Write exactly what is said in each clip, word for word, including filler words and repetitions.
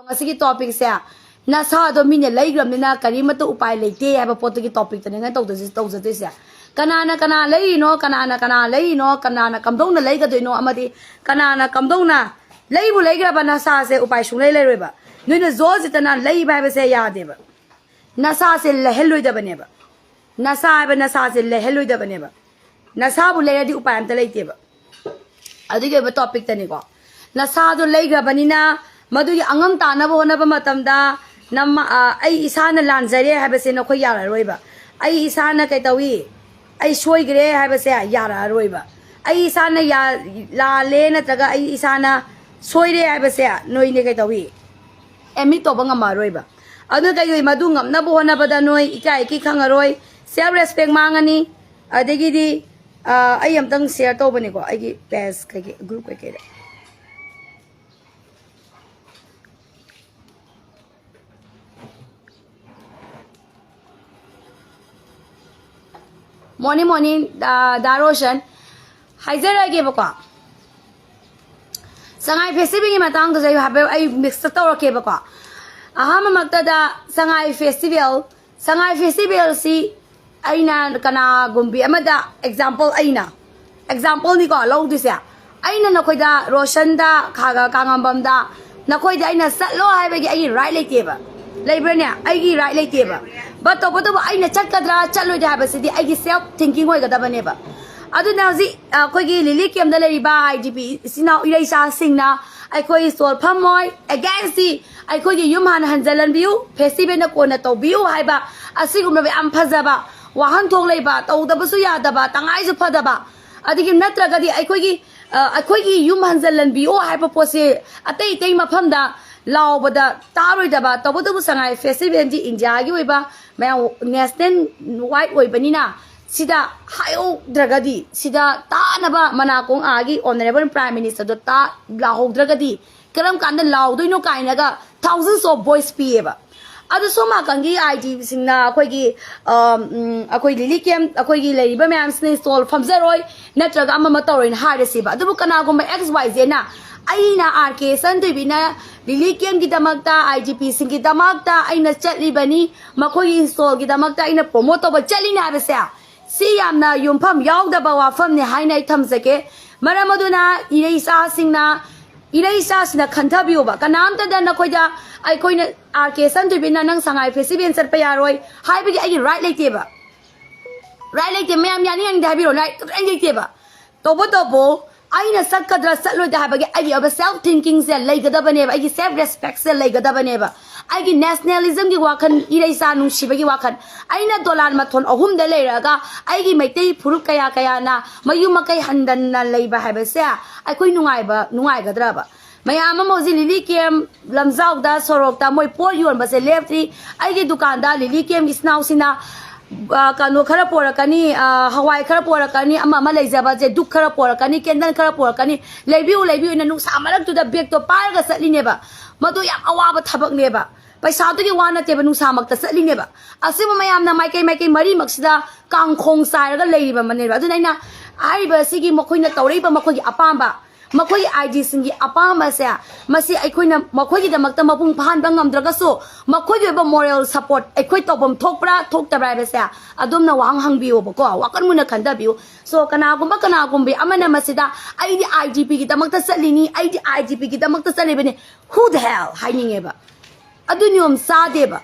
ꯉꯁꯤꯒꯤ ꯇꯣꯄꯤꯛꯁꯦ, ꯅꯁꯥꯗꯣ ꯃꯤꯅ ꯂꯩꯈ꯭ꯔꯕꯅꯤꯅ ꯀꯔꯤꯃꯠꯇ ꯎꯄꯥꯏ ꯂꯩꯇꯦ ꯍꯥꯏꯕ ꯄꯣꯠꯇꯨꯒꯤ ꯇꯣꯄꯤꯛꯇꯅꯦ ꯉꯁꯤ ꯇꯧꯗꯣꯏꯁꯤ, ꯇꯧꯖꯗꯣꯏꯁꯦ꯫ ꯀꯅꯥꯅ ꯀꯅꯥ ꯂꯩꯔꯤꯅꯣ, ꯀꯅꯥꯅ ꯀꯅꯥ ꯂꯩꯔꯤꯅꯣ, ꯀꯅꯥꯅ ꯀꯝꯗꯧꯅ ꯂꯩꯒꯗꯣꯏꯅꯣ, ꯑꯃꯗꯤ ꯀꯅꯥꯅ ꯀꯝꯗꯧꯅ, ꯂꯩꯕꯨ ꯂꯩꯈ꯭ꯔꯕ ꯅꯁꯥꯁꯦ ꯎꯄꯥꯏ ꯁꯨꯡꯂꯩ ꯂꯩꯔꯣꯏꯕ꯫ ꯅꯣꯏꯅ ꯖꯣꯔ ꯖꯤꯠꯇꯅ ꯂꯩꯕ ꯍꯥꯏꯕꯁꯦ ꯌꯥꯗꯦꯕ꯫ ꯅꯁꯥꯁꯦ ꯂꯩꯍꯜꯂꯣꯏꯗꯕꯅꯦꯕ꯫ ꯅꯁꯥ ꯍꯥꯏꯕ ꯅꯁꯥꯁꯦ ꯂꯩꯍꯜꯂꯣꯏꯗꯕꯅꯦꯕ꯫ ꯅꯁꯥꯕꯨ ꯂꯩꯔꯗꯤ ꯎꯄꯥꯏ ꯑꯝꯇ ꯂꯩꯇꯦꯕ꯫ ꯑꯗꯨꯒꯤ ꯑꯣꯏꯕ ꯇꯣꯄꯤꯛꯇꯅꯤꯀꯣ꯫ ꯅꯁꯥꯗꯣ ꯂꯩꯈ꯭ꯔꯕꯅꯤꯅ ꯃꯗꯨꯒꯤ ꯑꯉꯝ ꯇꯥꯅꯕ ꯍꯣꯠꯅꯕ ꯃꯇꯝꯗ ꯅꯝ-, ꯑ, ꯑꯩ ꯏꯁꯥꯅ ꯂꯥꯟꯖꯔꯦ ꯍꯥꯏꯕꯁꯦ ꯅꯈꯣꯏ ꯌꯥꯔꯔꯣꯏꯕ꯫ ꯑꯩ ꯏꯁꯥꯅ ꯀꯩ ꯇꯧꯏ? ꯑꯩ ꯁꯣꯏꯈ꯭ꯔꯦ ꯍꯥꯏꯕꯁꯦ ꯌꯥꯔꯛꯑꯔꯣꯏꯕ꯫ ꯑꯩ ꯏꯁꯥꯅ ꯌꯥ-, ꯂꯥꯜꯂꯦ ꯅꯠꯇ꯭ꯔꯒ ꯑꯩ ꯏꯁꯥꯅ ꯁꯣꯏꯔꯦ ꯍꯥꯏꯕꯁꯦ ꯅꯣꯏꯅ ꯀꯩ ꯇꯧꯏ? ꯑꯦꯗꯃꯤꯠ ꯇꯧꯕ ꯉꯝꯃꯔꯣꯏꯕ꯫ ꯑꯗꯨꯅ ꯀꯩꯒꯤ ꯃꯗꯨ ꯉꯝꯅꯕ ꯍꯣꯠꯅꯕꯗ ꯅꯣꯏ ꯏꯀꯥꯏ ꯏꯀꯤ ꯈꯪꯉꯔꯣꯏ, ꯁꯦꯜꯐ ꯔꯦꯁꯄꯦꯛ ꯃꯥꯡꯉꯅꯤ꯫ ꯑꯗꯒꯤꯗꯤ, ꯑ, ꯑꯩ ꯑꯝꯇꯪ ꯁꯤꯌꯔ ꯇꯧꯕꯅꯤꯀꯣ, ꯑꯩꯒꯤ ꯄꯦꯖ ꯀꯩꯀꯩ, ꯒ꯭ꯔꯨꯞ ꯀꯩꯀꯩꯗ꯫ ꯃꯣꯔꯅꯤꯡ, ꯃꯣꯔꯅꯤꯡ, ꯑ, ꯗꯥ ꯔꯣꯁꯟ, ꯍꯥꯏꯖꯔꯛꯑꯒꯦꯕꯀꯣ꯫ ꯁꯉꯥꯏ ꯐꯦꯁꯇꯤꯚꯦꯜꯒꯤ ꯃꯇꯥꯡꯗꯁꯨ ꯑꯩ ꯍꯥꯏꯐꯦꯠ ꯑꯩ ꯃꯤꯛꯁ ꯇꯧꯔꯛꯀꯦꯕꯀꯣ꯫ ꯑꯍꯥꯟꯕꯃꯛꯇꯗ ꯁꯉꯥꯏ ꯐꯦꯁꯇꯤꯚꯦꯜ, ꯁꯉꯥꯏ ꯐꯦꯁꯇꯤꯚꯦꯜꯁꯤ ꯑꯩꯅ ꯀꯅꯥꯒꯨꯝꯕꯤ ꯑꯃꯗ ꯑꯦꯛꯖꯥꯝꯄꯜ, ꯑꯩꯅ ꯑꯦꯛꯖꯥꯝꯄꯜꯅꯤꯀꯣ ꯂꯧꯗꯣꯏꯁꯦ꯫ ꯑꯩꯅ ꯅꯈꯣꯏꯗ, ꯔꯣꯁꯟꯗ, ꯈꯥꯒ ꯀꯥꯉꯝꯕꯝꯗ, ꯅꯈꯣꯏꯗ ꯑꯩꯅ ꯆꯠꯂꯣ ꯍꯥꯏꯕꯒꯤ ꯑꯩꯒꯤ ꯔꯥꯏꯠ ꯂꯩꯇꯦꯕ꯫ ꯂꯩꯕ꯭ꯔꯅꯦ? ꯑꯩꯒꯤ ꯔꯥꯏꯠ ꯂꯩꯇꯦꯕ꯫ ꯕꯠ ꯇꯧꯕꯇꯕꯨ ꯑꯩꯅ ꯆꯠꯀꯗ꯭ꯔꯥ ꯆꯠꯂꯣꯏꯗ꯭ꯔꯥ ꯍꯥꯏꯕꯁꯤꯗꯤ ꯑꯩꯒꯤ ꯁꯦꯜꯐ ꯊꯤꯡꯀꯤꯡ ꯑꯣꯏꯒꯗꯕꯅꯦꯕ꯫ ꯑꯗꯨꯅ ꯍꯧꯖꯤꯛ ꯑꯩꯈꯣꯏꯒꯤ ꯂꯤꯂꯤ ꯀꯦꯝꯗ ꯂꯩꯔꯤꯕ ꯑꯥꯏ ꯗꯤ ꯄꯤ ꯏꯆꯤꯟ ꯏꯅꯥꯎ ꯏꯔꯩꯆꯥꯁꯤꯡꯅ ꯑꯩꯈꯣꯏ ꯁ꯭ꯇꯣꯜ ꯐꯝꯃꯣꯏ, ꯑꯦꯒꯦꯟꯁꯇꯤ ꯑꯩꯈꯣꯏꯒꯤ ꯌꯨꯝ ꯍꯥꯟꯅ ꯍꯟꯖꯤꯜꯍꯟꯕꯤꯌꯨ, ꯐꯦꯁꯇꯤꯚꯦꯜꯅ ꯀꯣꯟꯅ ꯇꯧꯕꯤꯌꯨ ꯍꯥꯏꯕ ꯑꯁꯤꯒꯨꯝꯂꯕ ꯌꯥꯝ ꯐꯖꯕ ꯋꯥꯍꯟꯊꯣꯛ ꯂꯩꯕ, ꯇꯧꯗꯕꯁꯨ ꯌꯥꯗꯕ, ꯇꯉꯥꯏꯁꯨ ꯐꯗꯕ, ꯑꯗꯒꯤ ꯅꯠꯇ꯭ꯔꯒꯗꯤ ꯑꯩꯈꯣꯏꯒꯤ, ꯑ, ꯑꯩꯈꯣꯏꯒꯤ ꯌꯨꯝ ꯍꯟꯖꯤꯜꯍꯟꯕꯤꯌꯨ ꯍꯥꯏꯕ ꯄꯣꯠꯁꯦ ꯑꯇꯩ ꯑꯇꯩ ꯃꯐꯝꯗ ꯂꯥꯎꯕꯗ ꯇꯥꯔꯣꯏꯗꯕ, ꯇꯧꯕꯇꯕꯨ ꯁꯉꯥꯏ ꯐꯦꯁꯇꯤꯚꯦꯜꯗꯤ ꯏꯟꯗꯤꯌꯥꯒꯤ ꯑꯣꯏꯕ ꯃꯌꯥꯝ ꯅꯦꯁꯅꯦꯜ ꯋꯥꯏꯗ ꯑꯣꯏꯕꯅꯤꯅ ꯁꯤꯗ ꯍꯥꯏꯍꯧꯗ꯭ꯔꯒꯗꯤ, ꯁꯤꯗ ꯇꯥꯅꯕ ꯃꯅꯥꯀꯣꯡ ꯑꯥꯒꯤ ꯑꯣꯅꯔꯦꯕꯜ ꯄ꯭ꯔꯥꯏꯝ ꯃꯤꯅꯤꯁꯇꯔꯗꯣ ꯇꯥ ꯂꯥꯎꯍꯧꯗ꯭ꯔꯒꯗꯤ ꯀꯔꯝ ꯀꯥꯟꯗ ꯂꯥꯎꯗꯣꯏꯅꯣ ꯀꯥꯏꯅꯒ thousands of voice ꯄꯤꯌꯦꯕ꯫ ꯑꯗꯨ ꯁꯣꯝ ꯅꯥꯀꯟꯒꯤ ꯑꯥꯏ ꯗꯤꯁꯤꯡꯅ ꯑꯩꯈꯣꯏꯒꯤ, ꯑꯝ, ꯎꯝ, ꯑꯩꯈꯣꯏ ꯂꯤꯂꯤ ꯀꯦꯝ, ꯑꯩꯈꯣꯏꯒꯤ ꯂꯩꯔꯤꯕ ꯃꯌꯥꯝꯁꯤꯅ ꯁ꯭ꯇꯣꯜ ꯐꯝꯖꯔꯣꯏ, ꯅꯠꯇ꯭ꯔꯒ ꯑꯃ ꯑꯃ ꯇꯧꯔꯣꯏꯅ ꯍꯥꯏꯔꯁꯦꯕ꯫ ꯑꯗꯨꯕꯨ ꯀꯅꯥꯒꯨꯝꯕ ꯑꯦꯛꯁ ꯋꯥꯏ ꯖꯦꯅ ꯑꯩꯅ R K ꯁꯟꯊꯣꯏꯕꯤꯅ relief ꯀꯦꯝꯞꯀꯤꯗꯃꯛꯇ, I D ꯄꯤꯁꯤꯡꯒꯤꯗꯃꯛꯇ ꯑꯩꯅ ꯆꯠꯂꯤꯕꯅꯤ, ꯃꯈꯣꯏꯒꯤ ꯏꯟꯁꯇꯣꯜꯒꯤꯗꯃꯛꯇ ꯑꯩꯅ ꯄ꯭ꯔꯣꯃꯣꯠ ꯇꯧꯕ ꯆꯠꯂꯤꯅꯦ ꯍꯥꯏꯕꯁꯦ, ꯁꯤ ꯌꯥꯝꯅ ꯌꯨꯝꯐꯝ ꯌꯥꯎꯗꯕ ꯋꯥꯐꯝꯅꯤ ꯍꯥꯏꯅ ꯑꯩ ꯊꯝꯖꯒꯦ꯫ ꯃꯔꯝ ꯑꯗꯨꯅ ꯏꯔꯩꯆꯥꯁꯤꯡꯅ, ꯏꯔꯩꯆꯥꯁꯤꯡꯅ ꯈꯟꯊꯕꯤꯌꯨꯕ꯫ ꯀꯅꯥꯝꯇꯗ ꯅꯈꯣꯏꯗ ꯑꯩꯈꯣꯏꯅ, ꯑꯥꯔ ꯀꯦ ꯁꯟꯊꯣꯏꯕꯤꯅ ꯅꯪ ꯁꯉꯥꯏ ꯐꯦꯁꯇꯤꯚꯦꯜ ꯆꯠꯄ ꯌꯥꯔꯣꯏ ꯍꯥꯏꯕꯒꯤ ꯑꯩꯒꯤ ꯔꯥꯏꯠ ꯂꯩꯇꯦꯕ꯫ ꯔꯥꯏꯠ ꯂꯩꯇꯦ꯫ ꯃꯌꯥꯝ ꯌꯥꯅꯤꯡ ꯌꯥꯅꯤꯡꯗꯦ ꯍꯥꯏꯕꯤꯔꯣ, ꯔꯥꯏꯠ ꯀꯔꯤꯝ ꯂꯩꯇꯦꯕ꯫ ꯇꯧꯕꯇꯕꯨ ꯑꯩꯅ ꯆꯠꯀꯗ꯭ꯔꯥ ꯆꯠꯂꯣꯏꯗ꯭ꯔꯥ ꯍꯥꯏꯕꯒꯤ ꯑꯩꯒꯤ ꯑꯣꯏꯕ ꯁꯦꯜꯐ ꯊꯤꯡꯀꯤꯡꯁꯦ ꯂꯩꯒꯗꯕꯅꯦꯕ, ꯑꯩꯒꯤ ꯁꯦꯜꯐ ꯔꯦꯁꯄꯦꯛꯁꯦ ꯂꯩꯒꯗꯕꯅꯦꯕ, ꯑꯩꯒꯤ ꯅꯦꯁꯅꯦꯂꯤꯖꯝꯒꯤ ꯋꯥꯈꯜ, ꯏꯔꯩꯆꯥ ꯅꯨꯡꯁꯤꯕꯒꯤ ꯋꯥꯈꯜ꯫ ꯑꯩꯅ ꯗꯣꯂꯥꯟ ꯃꯊꯣꯟ ꯑꯍꯨꯝꯗ ꯂꯩꯔꯒ ꯑꯩꯒꯤ ꯃꯩꯇꯩ ꯐꯨꯔꯨꯞ ꯀꯌꯥ ꯀꯌꯥꯅ ꯃꯌꯨꯝ ꯃꯀꯩ ꯍꯟꯗꯅ ꯂꯩꯕ ꯍꯥꯏꯕꯁꯦ ꯑꯩꯈꯣꯏ ꯅꯨꯡꯉꯥꯏꯕ, ꯅꯨꯡꯉꯥꯏꯒꯗ꯭ꯔꯕ? ꯃꯌꯥꯝ ꯑꯃ ꯍꯧꯖꯤꯛ ꯂꯤꯂꯤ ꯀꯦꯝ ꯂꯝꯖꯥꯎꯗ, ꯁꯣꯔꯣꯛꯇ ꯃꯣꯏ ꯄꯣꯠ ꯌꯣꯟꯕꯁꯦ ꯂꯦꯞꯇ꯭ꯔꯤ꯫ ꯑꯩꯒꯤ ꯗꯨꯀꯥꯟꯗ ꯂꯤꯂꯤ ꯀꯦꯝꯒꯤ ꯏꯆꯤꯟ ꯏꯅꯥꯎꯁꯤꯡꯅ, ꯑ, ꯀꯩꯅꯣ ꯈꯔ ꯄꯣꯔꯛꯀꯅꯤ, ꯑ, ꯍꯋꯥꯏ ꯈꯔ ꯄꯣꯔꯛꯀꯅꯤ, ꯑꯃ ꯑꯃ ꯂꯩꯖꯕꯁꯦ, ꯙꯨꯛ ꯈꯔ ꯄꯣꯔꯛꯀꯅꯤ, ꯀꯦꯟꯗꯜ ꯈꯔ ꯄꯣꯔꯛꯀꯅꯤ, ꯂꯩꯕꯤꯌꯨ, ꯂꯩꯕꯤꯌꯨ, ꯅ ꯅꯨꯡꯁꯥ ꯃꯔꯛꯇꯨꯗ ꯕꯦꯒꯇꯣ ꯄꯥꯏꯔꯒ ꯆꯠꯂꯤꯅꯦꯕ꯫ ꯃꯗꯨ ꯌꯥꯝ ꯑꯋꯥꯕ ꯊꯕꯛꯅꯦꯕ꯫ ꯄꯩꯁꯥꯗꯨꯒꯤ ꯋꯥ ꯅꯠꯇꯦꯕ, ꯅꯨꯡꯁꯥꯃꯛꯇ ꯆꯠꯂꯤꯅꯦꯕ꯫ ꯑꯁꯤꯕꯨ ꯃꯌꯥꯝꯅ ꯃꯥꯏꯀꯩ ꯃꯥꯏꯀꯩ ꯃꯔꯤꯃꯛꯁꯤꯗ ꯀꯥꯡꯈꯣꯡ ꯆꯥꯏꯔꯒ ꯂꯩꯔꯤꯕ ꯑꯃꯅꯦꯕ꯫ ꯑꯗꯨꯅ ꯑꯩꯅ ꯍꯥꯏꯔꯤꯕ ꯑꯁꯤꯒꯤ ꯃꯈꯣꯏꯅ ꯇꯧꯔꯛꯏꯕ ꯃꯈꯣꯏꯒꯤ ꯑꯄꯥꯝꯕ, ꯃꯈꯣꯏꯒꯤ ꯑꯥꯏ ꯗꯤꯁꯤꯡꯒꯤ ꯑꯄꯥꯝꯕꯁꯦ, ꯃꯁꯤ ꯑꯩꯈꯣꯏꯅ ꯃꯈꯣꯏꯒꯤꯗꯃꯛꯇ ꯃꯄꯨꯡ ꯐꯥꯍꯟꯕ ꯉꯝꯗ꯭ꯔꯒꯁꯨ, ꯃꯈꯣꯏꯒꯤ ꯑꯣꯏꯕ ꯃꯣꯔꯦꯜ ꯁꯄꯣꯔꯠ ꯑꯩꯈꯣꯏ ꯇꯧꯐꯝ ꯊꯣꯛꯄ꯭ꯔꯥ ꯊꯣꯛꯇꯕ꯭ꯔꯥ ꯍꯥꯏꯕꯁꯦ ꯑꯗꯣꯝꯅ ꯋꯥꯍꯪ ꯍꯪꯕꯤꯌꯣꯕꯀꯣ, ꯋꯥꯈꯜ ꯃꯨꯟꯅ ꯈꯟꯊꯕꯤꯌꯨ꯫ ꯁꯣ ꯀꯅꯥꯒꯨꯝꯕ ꯀꯅꯥꯒꯨꯝꯕꯤ ꯑꯃꯅ ꯃꯁꯤꯗ "ꯑꯩꯗꯤ ꯑꯥꯏ ꯗꯤ ꯄꯤꯒꯤꯗꯃꯛꯇ ꯆꯠꯂꯤꯅꯤ, ꯑꯩꯗꯤ I D ꯄꯤꯒꯤꯗꯃꯛꯇ ꯆꯠꯂꯤꯕꯅꯤ", who the hell ꯍꯥꯏꯅꯤꯡꯉꯦꯕ꯫ ꯑꯗꯨ ꯅꯤꯌꯣꯝ ꯆꯥꯗꯦꯕ꯫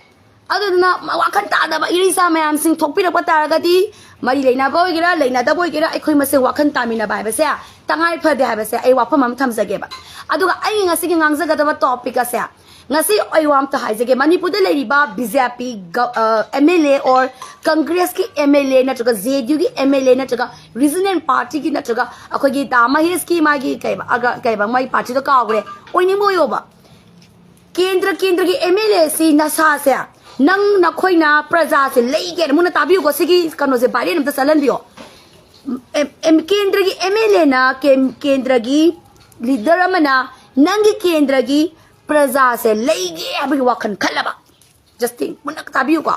ꯑꯗꯨꯗꯨꯅ ꯋꯥꯈꯜ ꯇꯥꯗꯕ ꯏꯔꯩꯆꯥ ꯃꯌꯥꯝꯁꯤꯡ ꯊꯣꯛꯄꯤꯔꯛꯄ ꯇꯥꯔꯒꯗꯤ, ꯃꯔꯤ ꯂꯩꯅꯕ ꯑꯣꯏꯒꯦꯔꯥ ꯂꯩꯅꯗꯕ ꯑꯣꯏꯒꯦꯔꯥ, ꯑꯩꯈꯣꯏ ꯃꯁꯦꯜ ꯋꯥꯈꯜ ꯇꯥꯃꯤꯟꯅꯕ ꯍꯥꯏꯕꯁꯦ ꯇꯉꯥꯏ ꯐꯗꯦ ꯍꯥꯏꯕꯁꯦ ꯑꯩ ꯋꯥꯐꯝ ꯑꯃ ꯊꯝꯖꯒꯦꯕ꯫ ꯑꯗꯨꯒ ꯑꯩ ꯉꯁꯤꯒꯤ ꯉꯥꯡꯖꯒꯗꯕ ꯇꯣꯄꯤꯛ ꯑꯁꯦ, ꯉꯁꯤ ꯑꯩ ꯋꯥ ꯑꯝꯇ ꯍꯥꯏꯖꯒꯦ, ꯃꯅꯤꯄꯨꯔꯗ ꯂꯩꯔꯤꯕ B J P M L A or ꯀꯪꯒ꯭ꯔꯦꯁꯀꯤ ꯑꯦꯝ ꯑꯦꯜ ꯑꯦ ꯅꯠꯇ꯭ꯔꯒ ꯖꯦ ꯗꯤ ꯌꯨꯒꯤ ꯑꯦꯝ ꯑꯦꯜ ꯑꯦ ꯅꯠꯇ꯭ꯔꯒ ꯔꯤꯖꯅꯦꯜ ꯄꯥꯔꯇꯤꯒꯤ ꯅꯠꯇ꯭ꯔꯒ ꯑꯩꯈꯣꯏꯒꯤ ꯗꯥ ꯃꯍꯦꯁꯀꯤ ꯃꯥꯒꯤ ꯀꯩꯕ, ꯑꯒ-, ꯀꯩꯕ, ꯃꯥꯒꯤ ꯄꯥꯔꯇꯤꯗꯣ ꯀꯥꯎꯈ꯭ꯔꯦ, ꯑꯣꯏꯅꯤꯡꯕ ꯑꯣꯏꯌꯣꯕ꯫ ꯀꯦꯟꯗ꯭ꯔ, ꯀꯦꯟꯗ꯭ꯔꯒꯤ ꯑꯦꯝ ꯑꯦꯜ ꯑꯦꯁꯤ ꯅꯁꯥꯁꯦ, ꯅꯪ ꯅꯈꯣꯏꯅ ꯄ꯭ꯔꯖꯥꯁꯦ ꯂꯩꯒꯦꯅ, ꯃꯨꯟꯅ ꯇꯥꯕꯤꯌꯨꯀꯣ, ꯁꯤꯒꯤ ꯀꯩꯅꯣꯁꯦ ꯚꯥꯏꯔꯦꯜ ꯑꯝꯇ ꯆꯠꯍꯟꯕꯤꯌꯣ꯫ ꯑꯦꯝ-, ꯑꯦꯝ-, ꯀꯦꯟꯗ꯭ꯔꯒꯤ ꯑꯦꯝ ꯑꯦꯜ ꯑꯦꯅ ꯀꯦꯟ-, ꯀꯦꯟꯗ꯭ꯔꯒꯤ ꯂꯤꯗꯔ ꯑꯃꯅ ꯅꯪꯒꯤ ꯀꯦꯟꯗ꯭ꯔꯒꯤ ꯄ꯭ꯔꯖꯥꯁꯦ ꯂꯩꯒꯦ ꯍꯥꯏꯕꯒꯤ ꯋꯥꯈꯜ ꯈꯜꯂꯕ, ꯖꯁꯇꯤꯟ, ꯃꯨꯟꯅ ꯇꯥꯕꯤꯌꯨꯀꯣ,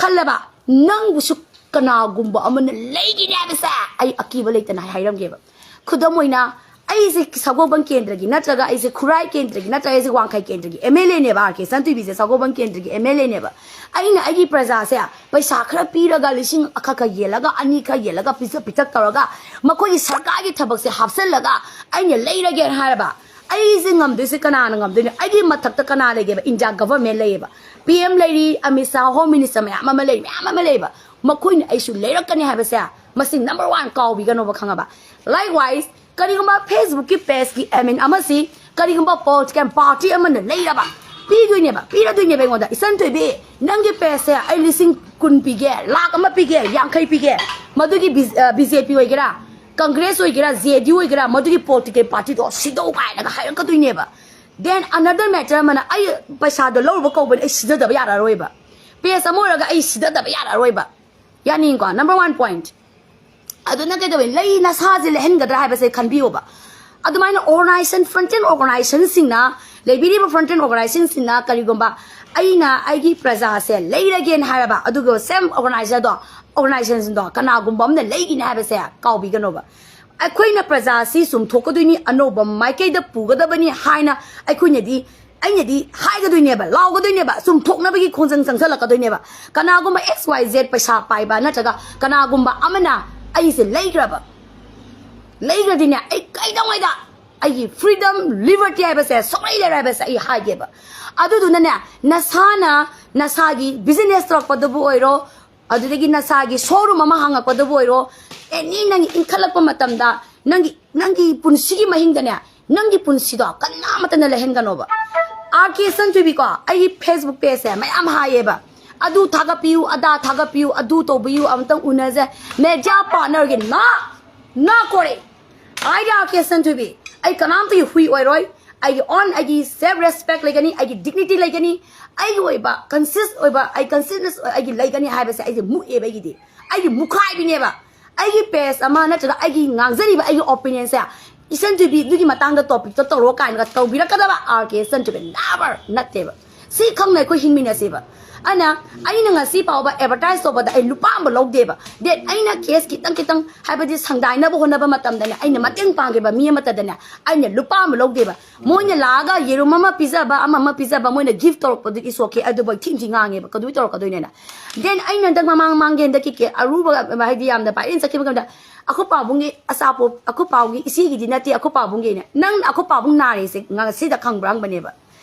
ꯈꯜꯂꯕ, ꯅꯪꯕꯨꯁꯨ ꯀꯅꯥꯒꯨꯝꯕ ꯑꯃꯅ ꯂꯩꯒꯅꯤ ꯍꯥꯏꯕꯁꯦ ꯑꯩ ꯑꯀꯤꯕ ꯂꯩꯇꯅ ꯍꯥꯏꯔꯝꯒꯦꯕ꯫ ꯈꯨꯗꯝ ꯑꯣꯏꯅ, ꯑꯩꯁꯦ ꯁꯒꯣꯜꯕꯟ ꯀꯦꯟꯗ꯭ꯔꯒꯤ ꯅꯠꯇ꯭ꯔꯒ ꯑꯩꯁꯦ ꯈꯨꯔꯥꯏ ꯀꯦꯟꯗ꯭ꯔꯒꯤ ꯅꯠꯇ꯭ꯔꯒ ꯑꯩꯁꯦ ꯋꯥꯡꯈꯩ ꯀꯦꯟꯗ꯭ꯔꯒꯤ ꯑꯦꯝ ꯑꯦꯜ ꯑꯦꯅꯦꯕ, ꯑꯥꯔ ꯀꯦ ꯁꯟꯇꯣꯏꯕꯤꯁꯦ ꯁꯒꯣꯜꯕꯟ ꯀꯦꯟꯗ꯭ꯔꯒꯤ ꯑꯦꯝ ꯑꯦꯜ ꯑꯦꯅꯦꯕ꯫ ꯑꯩꯅ ꯑꯩꯒꯤ ꯄ꯭ꯔꯖꯥꯁꯦ ꯄꯩꯁꯥ ꯈꯔ ꯄꯤꯔꯒ ꯂꯤꯁꯤꯡ ꯈꯔ ꯈꯔ ꯌꯦꯜꯂꯒ ꯑꯅꯤ ꯈꯔ ꯌꯦꯜꯂꯒ ꯄꯤꯖ ꯄꯤꯊꯛ ꯇꯧꯔꯒ ꯃꯈꯣꯏꯒꯤ ꯁꯔꯀꯥꯔꯒꯤ ꯊꯕꯛꯁꯦ ꯍꯥꯞꯆꯜꯂꯒ ꯑꯩꯅ ꯂꯩꯔꯒꯦꯅ ꯍꯥꯏꯔꯕ, ꯑꯩꯁꯦ ꯉꯝꯗꯣꯏꯁꯦ ꯀꯅꯥꯅ ꯉꯝꯗꯣꯏꯅꯣ? ꯑꯩꯒꯤ ꯃꯊꯛꯇ ꯀꯅꯥ ꯂꯩꯒꯦꯕ? ꯏꯟꯗꯤꯌꯥ ꯒꯚꯔꯟꯃꯦꯟ ꯂꯩꯌꯦꯕ, ꯄꯤ ꯑꯦꯝ ꯂꯩꯔꯤ, ꯑꯃꯤꯠ ꯁꯥꯍ, ꯍꯣꯝ ꯃꯤꯅꯤꯁꯇꯔ ꯃꯌꯥꯝ ꯑꯃ ꯂꯩꯔꯤ, ꯃꯌꯥꯝ ꯑꯃ ꯂꯩꯌꯦꯕ꯫ ꯃꯈꯣꯏꯅ ꯑꯩꯁꯨ ꯂꯩꯔꯛꯀꯅꯤ ꯍꯥꯏꯕꯁꯦ ꯃꯁꯤ ꯅꯝꯕꯔ ꯋꯥꯟ ꯀꯥꯎꯕꯤꯒꯅꯣꯕ, ꯈꯪꯉꯕ? ꯂꯥꯏꯛꯋꯥꯏꯁ, ꯀꯔꯤꯒꯨꯝꯕ ꯐꯦꯁꯕꯨꯛꯀꯤ ꯄꯦꯖꯀꯤ ꯑꯦꯗꯃꯤꯟ ꯑꯃꯁꯤ ꯀꯔꯤꯒꯨꯝꯕ ꯄꯣꯂꯤꯇꯤꯀꯦꯜ ꯄꯥꯔꯇꯤ ꯑꯃꯅ ꯂꯩꯔꯕ, ꯄꯤꯗꯣꯏꯅꯦꯕ, ꯄꯤꯔꯗꯣꯏꯅꯦꯕ ꯑꯩꯉꯣꯟꯗ, "ꯏꯆꯟ ꯊꯣꯏꯕꯤ, ꯅꯪꯒꯤ ꯄꯦꯖꯁꯦ ꯑꯩ ꯂꯤꯁꯤꯡ ꯀꯨꯟ ꯄꯤꯒꯦ, ꯂꯥꯛ ꯑꯃ ꯄꯤꯒꯦ, ꯌꯥꯡꯈꯩ ꯄꯤꯒꯦ", ꯃꯗꯨꯒꯤ ꯕꯤ ꯖꯦ ꯄꯤ ꯑꯣꯏꯒꯦꯔꯥ, ꯀꯪꯒ꯭ꯔꯦꯁ ꯑꯣꯏꯒꯦꯔꯥ, ꯖꯦ ꯗꯤ ꯌꯨ ꯑꯣꯏꯒꯦꯔꯥ, ꯃꯗꯨꯒꯤ ꯄꯣꯂꯤꯇꯤꯀꯦꯜ ꯄꯥꯔꯇꯤꯗꯣ ꯁꯤꯗꯧ ꯀꯥꯏꯅꯒ ꯍꯥꯏꯔꯛꯀꯗꯣꯏꯅꯦꯕ꯫ Then another matter ꯑꯃꯅ, ꯑꯩ ꯄꯩꯁꯥꯗꯣ ꯂꯧꯔꯨꯕ ꯀꯧꯕꯅꯤ, ꯑꯩ ꯁꯤꯗꯗꯕ ꯌꯥꯔꯔꯣꯏꯕ꯫ ꯄꯦꯖ ꯑꯃ ꯑꯣꯏꯔꯒ ꯑꯩ ꯁꯤꯗꯗꯕ ꯌꯥꯔꯔꯣꯏꯕ꯫ ꯌꯥꯅꯤꯡꯀꯣ? Number one point. ꯑꯗꯨꯅ ꯀꯩꯗꯧꯋꯤ? ꯂꯩ ꯅꯁꯥꯁꯦ ꯂꯩꯍꯟꯒꯗ꯭ꯔꯥ ꯍꯥꯏꯕꯁꯦ ꯈꯟꯕꯤꯌꯣꯕ꯫ ꯑꯗꯨꯃꯥꯏꯅ ꯑꯣꯔꯒꯅꯥꯏꯖꯦꯁꯟ, ꯐ꯭ꯔꯟꯇꯦꯟ ꯑꯣꯔꯒꯅꯥꯏꯖꯦꯁꯟꯁꯤꯡꯅ, ꯂꯩꯕꯤꯔꯤꯕ ꯐ꯭ꯔꯟꯇꯦꯟ ꯑꯣꯔꯒꯅꯥꯏꯖꯦꯁꯟꯁꯤꯡꯅ ꯀꯔꯤꯒꯨꯝꯕ ꯑꯩꯅ ꯑꯩꯒꯤ ꯄ꯭ꯔꯖꯥꯁꯦ ꯂꯩꯔꯒꯦꯅ ꯍꯥꯏꯔꯕ, ꯑꯗꯨꯒ ꯁꯦꯝ ꯑꯣꯔꯒꯅꯥꯏꯖꯔꯗꯣ, ꯑꯣꯔꯒꯅꯥꯏꯖꯦꯁꯟꯗꯣ ꯀꯅꯥꯒꯨꯝꯕ ꯑꯃꯅ ꯂꯩꯒꯤꯅꯤ ꯍꯥꯏꯕꯁꯦ ꯀꯥꯎꯕꯤꯒꯅꯣꯕ꯫ ꯑꯩꯈꯣꯏꯅ ꯄ꯭ꯔꯖꯥ ꯑꯁꯤ ꯆꯨꯝꯊꯣꯛꯀꯗꯣꯏꯅꯤ, ꯑꯅꯧꯕ ꯃꯥꯏꯀꯩꯗ ꯄꯨꯒꯗꯕꯅꯤ ꯍꯥꯏꯅ ꯑꯩꯈꯣꯏꯅꯗꯤ, ꯑꯩꯅꯗꯤ ꯍꯥꯏꯒꯗꯣꯏꯅꯦꯕ, ꯂꯥꯎꯒꯗꯣꯏꯅꯦꯕ, ꯆꯨꯝꯊꯣꯛꯅꯕꯒꯤ ꯈꯣꯡꯖꯪ ꯆꯪꯁꯜꯂꯛꯀꯗꯣꯏꯅꯦꯕ꯫ ꯀꯅꯥꯒꯨꯝꯕ ꯑꯦꯛꯁ ꯋꯥꯏ ꯖꯦꯠ ꯄꯩꯁꯥ ꯄꯥꯏꯕ ꯅꯠꯇ꯭ꯔꯒ ꯀꯅꯥꯒꯨꯝꯕ ꯑꯃꯅ ꯑꯩꯁꯦ ꯂꯩꯈ꯭ꯔꯕ, ꯂꯩꯈ꯭ꯔꯗꯤꯅꯦ, ꯑꯩ ꯀꯩꯗꯧꯉꯩꯗ ꯑꯩꯒꯤ ꯐ꯭ꯔꯤꯗꯝ, ꯂꯤꯕꯔꯇꯤ ꯍꯥꯏꯕꯁꯦ ꯁꯨꯡꯂꯩ ꯂꯩꯔꯣꯏ ꯍꯥꯏꯕꯁꯦ ꯑꯩ ꯍꯥꯏꯒꯦꯕ꯫ ꯑꯗꯨꯗꯨꯅꯅꯦ, ꯅꯁꯥꯅ ꯅꯁꯥꯒꯤ ꯕꯤꯖꯤꯅꯦꯁ ꯇꯧꯔꯛꯄꯗꯕꯨ ꯑꯣꯏꯔꯣ, ꯑꯗꯨꯗꯒꯤ ꯅꯁꯥꯒꯤ ꯁꯣꯔꯨꯝ ꯑꯃ ꯍꯥꯡꯉꯛꯄꯗꯕꯨ ꯑꯣꯏꯔꯣ, ꯑꯦꯅꯤ ꯅꯪꯒꯤ ꯏꯟꯈꯠꯂꯛꯄ ꯃꯇꯝꯗ ꯅꯪꯒꯤ, ꯅꯪꯒꯤ ꯄꯨꯟꯁꯤꯒꯤ ꯃꯍꯤꯡꯗꯅꯦ, ꯅꯪꯒꯤ ꯄꯨꯟꯁꯤꯗꯣ ꯀꯅꯥꯃꯠꯇꯅ ꯂꯩꯍꯟꯒꯅꯣꯕ꯫ ꯑꯥꯔ ꯀꯦ ꯁꯟꯊꯣꯏꯕꯤꯀꯣ, ꯑꯩꯒꯤ ꯐꯦꯁꯕꯨꯛ ꯄꯦꯖꯁꯦ ꯃꯌꯥꯝ ꯍꯥꯏꯌꯦꯕ, "ꯑꯗꯨ ꯊꯥꯒꯠꯄꯤꯌꯨ, ꯑꯗꯥ ꯊꯥꯒꯠꯄꯤꯌꯨ, ꯑꯗꯨ ꯇꯧꯕꯤꯌꯨ, ꯑꯃꯇꯪ ꯎꯅꯁꯦ, ꯃꯦꯗꯤꯌꯥ ꯄꯥꯔꯠꯅꯔꯒꯤ ꯅꯥ, ꯅꯥ ꯀꯣꯔꯦ꯫ ꯑꯥꯏ ꯗꯤ ꯑꯥꯔ ꯀꯦ ꯁꯟꯊꯣꯏꯕꯤ, ꯑꯩ ꯀꯅꯥꯝꯇꯒꯤ ꯍꯨꯏ ꯑꯣꯏꯔꯣꯏ꯫ ꯑꯩꯒꯤ ꯑꯣꯟ, ꯑꯩꯒꯤ ꯁꯦꯜꯐ ꯔꯦꯁꯄꯦꯛ ꯂꯩꯒꯅꯤ, ꯑꯩꯒꯤ ꯗꯤꯒꯅꯤꯇꯤ ꯂꯩꯒꯅꯤ, ꯑꯩꯒꯤ ꯑꯣꯏꯕ ꯀꯟꯁꯤꯌꯁ ꯑꯣꯏꯕ, ꯑꯩ ꯀꯟꯁꯤꯌꯁꯅꯦꯁ ꯑꯩꯒꯤ ꯂꯩꯒꯅꯤ" ꯍꯥꯏꯕꯁꯦ ꯑꯩꯁꯦ ꯃꯨꯛꯑꯦꯕ꯫ ꯑꯩꯒꯤꯗꯤ, ꯑꯩꯒꯤ ꯃꯨꯈꯥꯏꯕꯤꯅꯦꯕ꯫ ꯑꯩꯒꯤ ꯄꯦꯖ ꯑꯃ ꯅꯠꯇ꯭ꯔꯒ ꯑꯩꯒꯤ ꯉꯥꯡꯖꯔꯤꯕ ꯑꯩꯒꯤ ꯑꯣꯄꯤꯅꯤꯌꯟꯁꯦ, "ꯏꯆꯟ ꯊꯣꯏꯕꯤ, ꯑꯗꯨꯒꯤ ꯃꯇꯥꯡꯗ ꯇꯣꯄꯤꯛꯇꯣ ꯇꯧꯔꯣ" ꯀꯥꯏꯅꯒ ꯇꯧꯕꯤꯔꯛꯀꯗꯕ ꯑꯥꯔ ꯀꯦ ꯏꯆꯟ ꯊꯣꯏꯕꯤ never ꯅꯠꯇꯦꯕ꯫ ꯁꯤ ꯈꯪꯅ ꯑꯩꯈꯣꯏ ꯍꯤꯡꯃꯤꯟꯅꯁꯦꯕ꯫ ꯑꯅ ꯑꯩꯅ ꯉꯁꯤ ꯐꯥꯎꯕ ꯑꯦꯗꯚꯔꯇꯥꯏꯁ ꯇꯧꯕꯗ ꯑꯩ ꯂꯨꯄꯥ ꯑꯃ ꯂꯧꯗꯦꯕ꯫ ꯗꯦꯠ ꯑꯩꯅ ꯀꯦꯁ ꯈꯤꯇꯪ ꯈꯤꯇꯪ, ꯍꯥꯏꯕꯗꯤ ꯁꯪꯗꯥꯏꯅꯕ ꯍꯣꯠꯅꯕ ꯃꯇꯝꯗꯅꯦ, ꯑꯩꯅ ꯃꯇꯦꯡ ꯄꯥꯡꯈꯤꯕ ꯃꯤ ꯑꯃꯠꯇꯗꯅꯦ ꯑꯩꯅ ꯂꯨꯄꯥ ꯑꯃ ꯂꯧꯗꯦꯕ꯫ ꯃꯣꯏꯅ ꯂꯥꯛꯑꯒ ꯌꯦꯔꯨꯝ ꯑꯃ ꯄꯤꯖꯕ, ꯑꯃ ꯑꯃ ꯄꯤꯖꯕ, ꯃꯣꯏꯅ ꯒꯤꯐ ꯇꯧꯔꯛꯄꯗꯨꯗꯤ ꯏꯁ ꯑꯣꯀꯦ, ꯑꯗꯨꯕꯨ ꯑꯩ ꯊꯤꯟ ꯊꯤ ꯉꯥꯡꯉꯦꯕ, ꯀꯗꯨꯏ ꯇꯧꯔꯛꯀꯗꯣꯏꯅꯦꯅ꯫ ꯗꯦꯟ ꯑꯩꯅ ꯍꯟꯗꯛ ꯃꯃꯥꯡ ꯃꯃꯥꯡꯒꯤ ꯍꯟꯗꯛꯀꯤ ꯀꯦ ꯑꯔꯨꯕ, ꯍꯥꯏꯗꯤ ꯌꯥꯝꯅ ꯚꯥꯏꯔꯦꯜ ꯆꯠꯈꯤꯕ ꯃꯇꯝꯗ, ꯑꯩꯈꯣꯏ ꯄꯥꯕꯨꯡꯒꯤ ꯑꯆꯥꯄꯣꯠ, ꯑꯩꯈꯣꯏ ꯄꯥꯕꯨꯡꯒꯤ ꯏꯆꯦꯒꯤꯗꯤ ꯅꯠꯇꯦ, ꯑꯩꯈꯣꯏ ꯄꯥꯕꯨꯡꯒꯤꯅꯦ꯫ ꯅꯪ ꯑꯩꯈꯣꯏ ꯄꯥꯕꯨꯡ ꯅꯥꯔꯦꯁꯦ ꯉꯁꯤꯗ ꯈꯪꯕ꯭ꯔꯥ ꯍꯪꯕꯅꯦꯕ꯫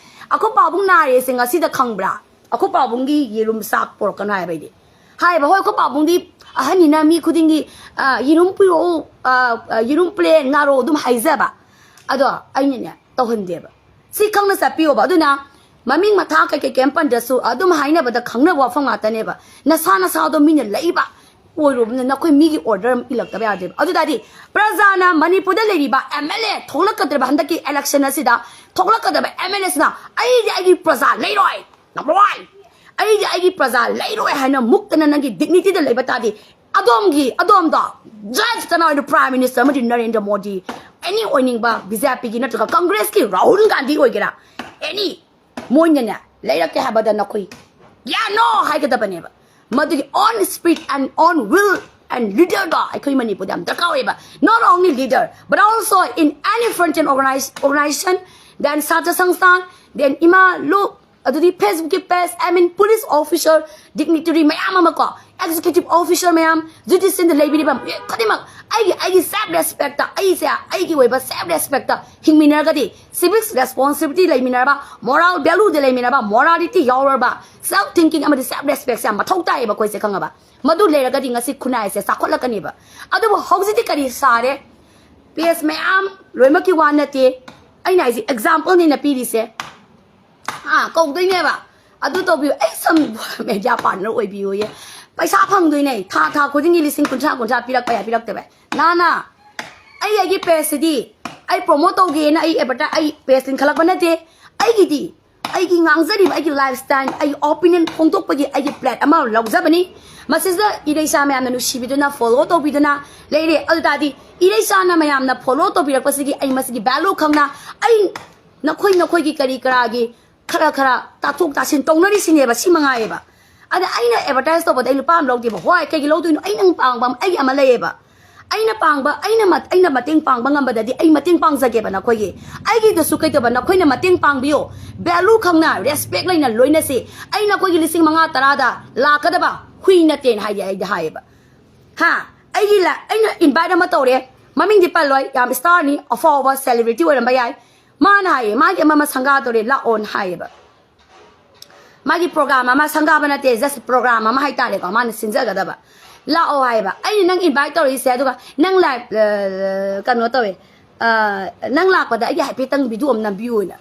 ꯑꯩꯈꯣꯏ ꯄꯥꯕꯨꯡ ꯅꯥꯔꯦꯁꯦ ꯉꯁꯤꯗ ꯈꯪꯕ꯭ꯔꯥ? ꯑꯩꯈꯣꯏ ꯄꯥꯕꯨꯡꯒꯤ ꯌꯦꯔꯨꯝ ꯆꯥꯛ ꯄꯣꯔꯛꯀꯅꯨ ꯍꯥꯏꯕ ꯑꯩꯗꯤ꯫ ꯍꯥꯏꯕ, ꯍꯣꯏ, ꯑꯩꯈꯣꯏ ꯄꯥꯕꯨꯡꯗꯤ ꯑꯍꯟꯅꯤꯅ ꯃꯤ ꯈꯨꯗꯤꯡꯒꯤ, "ꯑ, ꯌꯦꯔꯨꯝ ꯄꯤꯔꯛꯑꯣ, ꯑ, ꯑ, ꯌꯦꯔꯨꯝ ꯄ꯭ꯂꯦꯟ, ꯉꯥꯔꯣ" ꯑꯗꯨꯝ ꯍꯥꯏꯖꯕ꯫ ꯑꯗꯣ ꯑꯩꯅꯅꯦ ꯇꯧꯍꯟꯗꯦꯕ꯫ ꯁꯤ ꯈꯪꯅ ꯆꯠꯄꯤꯌꯣꯕ꯫ ꯑꯗꯨꯅ ꯃꯃꯤꯡ ꯃꯊꯥ ꯀꯩꯀꯩ ꯀꯩꯝ ꯄꯟꯗ꯭ꯔꯁꯨ ꯑꯗꯨꯝ ꯍꯥꯏꯅꯕꯗ ꯈꯪꯅꯕ ꯋꯥꯐꯝ ꯉꯥꯛꯇꯅꯦꯕ꯫ ꯅꯁꯥ ꯅꯁꯥꯗꯣ ꯃꯤꯅ ꯂꯩꯕ ꯑꯣꯏꯔꯨꯕꯅ ꯅꯈꯣꯏ ꯃꯤꯒꯤ ꯑꯣꯔꯗꯔ ꯑꯃ ꯏꯜꯂꯛꯇꯕ ꯌꯥꯗꯦꯕ꯫ ꯑꯗꯨ ꯇꯥꯔꯗꯤ ꯄ꯭ꯔꯖꯥꯅ, ꯃꯅꯤꯄꯨꯔꯗ ꯂꯩꯔꯤꯕ ꯑꯦꯝ ꯑꯦꯜ ꯑꯦ ꯊꯣꯛꯂꯛꯀꯗ꯭ꯔꯕ ꯍꯟꯗꯛꯀꯤ ꯏꯂꯦꯛꯁꯟ ꯑꯁꯤꯗ ꯊꯣꯛꯂꯛꯀꯗꯕ ꯑꯦꯝ ꯑꯦꯜ ꯑꯦꯁꯤꯅ "ꯑꯩꯗꯤ ꯑꯩꯒꯤ ꯄ꯭ꯔꯖꯥ ꯂꯩꯔꯣꯏ, ꯅꯝꯕꯔ ꯋꯥꯟ, ꯑꯩꯗꯤ ꯑꯩꯒꯤ ꯄ꯭ꯔꯖꯥ ꯂꯩꯔꯣꯏ" ꯍꯥꯏꯅ ꯃꯨꯛꯇꯅ ꯅꯪꯒꯤ ꯗꯤꯒꯅꯤꯇꯤꯗ ꯂꯩꯕ ꯇꯥꯔꯗꯤ, ꯑꯗꯣꯝꯒꯤ, ꯑꯗꯣꯝꯗꯣ ꯖꯁ ꯀꯅꯥ ꯑꯣꯏꯅ ꯄ꯭ꯔꯥꯏꯝ ꯃꯤꯅꯤꯁꯇꯔ ꯑꯃꯗꯤ ꯅꯔꯦꯟꯗ꯭ꯔ ꯃꯣꯗꯤ, ꯑꯦꯅꯤ ꯑꯣꯏꯅꯤꯡꯕ ꯕꯤ ꯖꯦ ꯄꯤꯒꯤ ꯅꯠꯇ꯭ꯔꯒ ꯀꯪꯒ꯭ꯔꯦꯁꯀꯤ ꯔꯥꯍꯨꯜ ꯒꯥꯟꯙꯤ ꯑꯣꯏꯒꯦꯔꯥ, ꯑꯦꯅꯤ, ꯃꯣꯏꯅꯅꯦ ꯂꯩꯔꯛꯀꯦ ꯍꯥꯏꯕꯗ ꯅꯈꯣꯏ "ꯌꯥ, ꯅꯣ" ꯍꯥꯏꯒꯗꯕꯅꯦꯕ꯫ ꯃꯗꯨꯒꯤ own spirit and own will and leaderꯗꯣ ꯑꯩꯈꯣꯏ ꯃꯅꯤꯄꯨꯔꯗ ꯌꯥꯝ ꯗꯔꯀꯥꯔ ꯑꯣꯏꯌꯦꯕ꯫ Not only leader, but also in any front end organize, organization, then ꯁꯥꯇ꯭ꯔ ꯁꯪꯁꯊꯥꯟ, then ꯏꯃꯥ ꯂꯨꯞ, ꯑꯗꯨꯗꯤ ꯐꯦꯁꯕꯨꯛꯀꯤ page, I mean, police officer, dignitary ꯃꯌꯥꯝ ꯑꯃ ꯀꯣ, executive officer ꯃꯌꯥꯝ, ꯖꯨꯗꯤꯁꯤꯌꯦꯜꯗ ꯂꯩꯕꯤꯔꯤꯕ ꯃꯤꯑꯣꯏ ꯈꯨꯗꯤꯡꯃꯛ ꯑꯩꯒꯤ, ꯑꯩꯒꯤ ꯁꯦꯜꯐ ꯔꯦꯁꯄꯦꯛꯇ, ꯑꯩꯁꯦ ꯑꯩꯒꯤ ꯑꯣꯏꯕ ꯁꯦꯜꯐ ꯔꯦꯁꯄꯦꯛꯇ ꯍꯤꯡꯃꯤꯟꯅꯔꯒꯗꯤ, ꯁꯤꯚꯤꯛꯁ ꯔꯦꯁꯄꯣꯟꯁꯤꯕꯤꯂꯤꯇꯤ ꯂꯩꯃꯤꯟꯅꯔꯕ, ꯃꯣꯔꯥꯜ ꯚꯦꯂꯨꯗ ꯂꯩꯃꯤꯟꯅꯔꯕ, ꯃꯣꯔꯥꯂꯤꯇꯤ ꯌꯥꯎꯔꯕ, ꯁꯦꯜꯐ ꯊꯤꯡꯀꯤꯡ ꯑꯃꯗꯤ ꯁꯦꯜꯐ ꯔꯦꯁꯄꯦꯛꯁꯦ ꯌꯥꯝ ꯃꯊꯧ ꯇꯥꯏꯌꯦꯕ ꯑꯩꯈꯣꯏꯁꯦ, ꯈꯪꯉꯕ? ꯃꯗꯨ ꯂꯩꯔꯒꯗꯤ ꯉꯁꯤ ꯈꯨꯟꯅꯥꯏꯁꯦ ꯆꯥꯎꯈꯠꯂꯛꯀꯅꯦꯕ꯫ ꯑꯗꯨꯕꯨ ꯍꯧꯖꯤꯛꯇꯤ ꯀꯔꯤ ꯁꯥꯔꯦ? ꯄꯦꯖ ꯃꯌꯥꯝ ꯂꯣꯏꯅꯃꯛꯀꯤ ꯋꯥ ꯅꯠꯇꯦ, ꯑꯩꯅ ꯍꯥꯏꯁꯦ ꯑꯦꯛꯖꯥꯝꯄꯜꯅꯤꯅ ꯄꯤꯔꯤꯁꯦ꯫ ꯑꯥ, ꯀꯧꯗꯣꯏꯅꯦꯕ꯫ ꯑꯗꯨ ꯇꯧꯕꯤꯌꯨ꯫ ꯑꯩ ꯁꯝ ꯃꯦꯗꯤꯌꯥ ꯄꯥꯔꯠꯅꯔ ꯑꯣꯏꯕꯤꯌꯨꯌꯦ꯫ ꯄꯩꯁꯥ ꯐꯪꯗꯣꯏꯅꯦ꯫ ꯊꯥ, ꯊꯥ ꯈꯨꯗꯤꯡꯒꯤ ꯂꯤꯁꯤꯡ ꯀꯨꯟꯊ꯭ꯔꯥ, ꯀꯨꯟꯊ꯭ꯔꯥ ꯄꯤꯔꯛꯄ ꯌꯥꯏ, ꯄꯤꯔꯛꯇꯕ ꯌꯥꯏ꯫ ꯅꯥꯅ, ꯑꯩ ꯑꯩꯒꯤ ꯄꯦꯖꯁꯤꯗꯤ ꯑꯩ ꯄ꯭ꯔꯣꯃꯣꯠ ꯇꯧꯒꯦꯅ ꯑꯩ ꯑꯦꯗꯚꯔꯇꯥꯏ-, ꯑꯩ ꯄꯦꯖ ꯂꯤꯡꯈꯠꯂꯛꯄ ꯅꯠꯇꯦ꯫ ꯑꯩꯒꯤꯗꯤ ꯑꯩꯒꯤ ꯉꯥꯡꯖꯔꯤꯕ ꯑꯩꯒꯤ ꯂꯥꯏꯐ ꯁ꯭ꯇꯥꯏꯜ, ꯑꯩꯒꯤ ꯑꯣꯄꯤꯅꯤꯌꯟ ꯐꯣꯡꯗꯣꯛꯄꯒꯤ ꯑꯩꯒꯤ ꯄ꯭ꯂꯦꯠ ꯑꯃ ꯂꯧꯖꯕꯅꯤ꯫ ꯃꯁꯤꯗ ꯏꯔꯩꯆꯥ ꯃꯌꯥꯝꯅ ꯅꯨꯡꯁꯤꯕꯤꯗꯨꯅ, ꯐꯣꯂꯣ ꯇꯧꯕꯤꯗꯨꯅ ꯂꯩꯔꯦ꯫ ꯑꯗꯨ ꯇꯥꯔꯗꯤ ꯏꯔꯩꯆꯥꯅ ꯃꯌꯥꯝꯅ ꯐꯣꯂꯣ ꯇꯧꯕꯤꯔꯛꯄꯁꯤꯒꯤ ꯑꯩ ꯃꯁꯤꯒꯤ ꯚꯦꯂꯨ ꯈꯪꯅ ꯑꯩ ꯅꯈꯣꯏ, ꯅꯈꯣꯏꯒꯤ ꯀꯔꯤ ꯀꯔꯥꯒꯤ ꯈꯔ ꯈꯔ ꯇꯥꯊꯣꯛ ꯇꯥꯁꯤꯟ ꯇꯧꯅꯔꯤꯁꯤꯅꯦꯕ꯫ ꯁꯤ ꯃꯉꯥꯏꯌꯦꯕ꯫ ꯑꯗ ꯑꯩꯅ ꯑꯦꯗꯚꯔꯇꯥꯏꯁ ꯇꯧꯕꯗ ꯑꯩ ꯂꯨꯄꯥ ꯑꯃ ꯂꯧꯗꯦꯕ꯫ ꯍꯣꯏ, ꯀꯩꯒꯤ ꯂꯧꯗꯣꯏꯅꯣ? ꯑꯩ ꯅꯪ ꯄꯥꯡꯕ ꯑꯃ, ꯑꯩꯒꯤ ꯑꯃ ꯂꯩꯌꯦꯕ꯫ ꯑꯩꯅ ꯄꯥꯡꯕ, ꯑꯩꯅ ꯃꯠ- ꯑꯩꯅ ꯃꯇꯦꯡ ꯄꯥꯡꯕ ꯉꯝꯕꯗꯗꯤ ꯑꯩ ꯃꯇꯦꯡ ꯄꯥꯡꯖꯒꯦꯕ ꯅꯈꯣꯏꯒꯤ꯫ ꯑꯩꯒꯤꯗꯁꯨ ꯀꯩꯗꯧꯕ, ꯅꯈꯣꯏꯅ ꯃꯇꯦꯡ ꯄꯥꯡꯕꯤꯌꯨ꯫ ꯚꯦꯂꯨ ꯈꯪꯅ, ꯔꯦꯁꯄꯦꯛ ꯂꯩꯅ ꯂꯣꯏꯅꯁꯤ꯫ ꯑꯩ ꯅꯈꯣꯏꯒꯤ ꯂꯤꯁꯤꯡ ꯃꯉꯥ ꯇꯔꯥꯗ ꯂꯥꯛꯀꯗꯕ ꯍꯨꯏ ꯅꯠꯇꯦꯅ ꯍꯥꯏꯗꯤ ꯑꯩꯗꯤ ꯍꯥꯏꯌꯦꯕ꯫ ꯍꯥ? ꯑꯩꯒꯤ ꯂ- ꯑꯩꯅ ꯏꯟꯚꯥꯏꯠ ꯑꯃ ꯇꯧꯔꯦ, ꯃꯃꯤꯡꯗꯤ ꯄꯜꯂꯣꯏ, ꯌꯥꯝ ꯁ꯭ꯇꯥꯔꯅꯤ, ꯑꯐꯥꯎꯕ ꯁꯦꯂꯦꯕ꯭ꯔꯤꯇꯤ ꯑꯣꯏꯔꯝꯕ ꯌꯥꯏ꯫ ꯃꯥꯅ ꯍꯥꯏꯌꯦ, ꯃꯥꯒꯤ ꯑꯃ ꯑꯃ ꯁꯪꯒꯥ ꯇꯧꯔꯦ, ꯂꯥꯛꯑꯣꯅ ꯍꯥꯏꯌꯦꯕ꯫ ꯃꯥꯒꯤ ꯄ꯭ꯔꯣꯒ꯭ꯔꯥꯝ ꯑꯃ, ꯁꯪꯒꯥꯕ ꯅꯠꯇꯦ, ꯖꯁ ꯄ꯭ꯔꯣꯒ꯭ꯔꯥꯝ ꯑꯃ ꯍꯥꯏꯇꯥꯔꯦꯀꯣ, ꯃꯥꯅ ꯁꯤꯟꯖꯒꯗꯕ꯫ ꯂꯥꯛꯑꯣ ꯍꯥꯏꯌꯦꯕ꯫ ꯑꯩꯅ ꯅꯪ ꯏꯟꯚꯥꯏꯠ ꯇꯧꯔꯛꯏꯁꯦ, ꯑꯗꯨꯒ ꯅꯪ ꯂꯥꯏꯚ, ꯑ, ꯀꯩꯅꯣ ꯇꯧꯋꯦ, ꯑ, ꯅꯪ ꯂꯥꯛꯄꯗ ꯑꯩꯒꯤ ꯍꯥꯏꯐꯦꯠꯇꯪ ꯚꯤꯗꯤꯑꯣ ꯑꯃ ꯅꯝꯕꯤꯌꯨꯅ꯫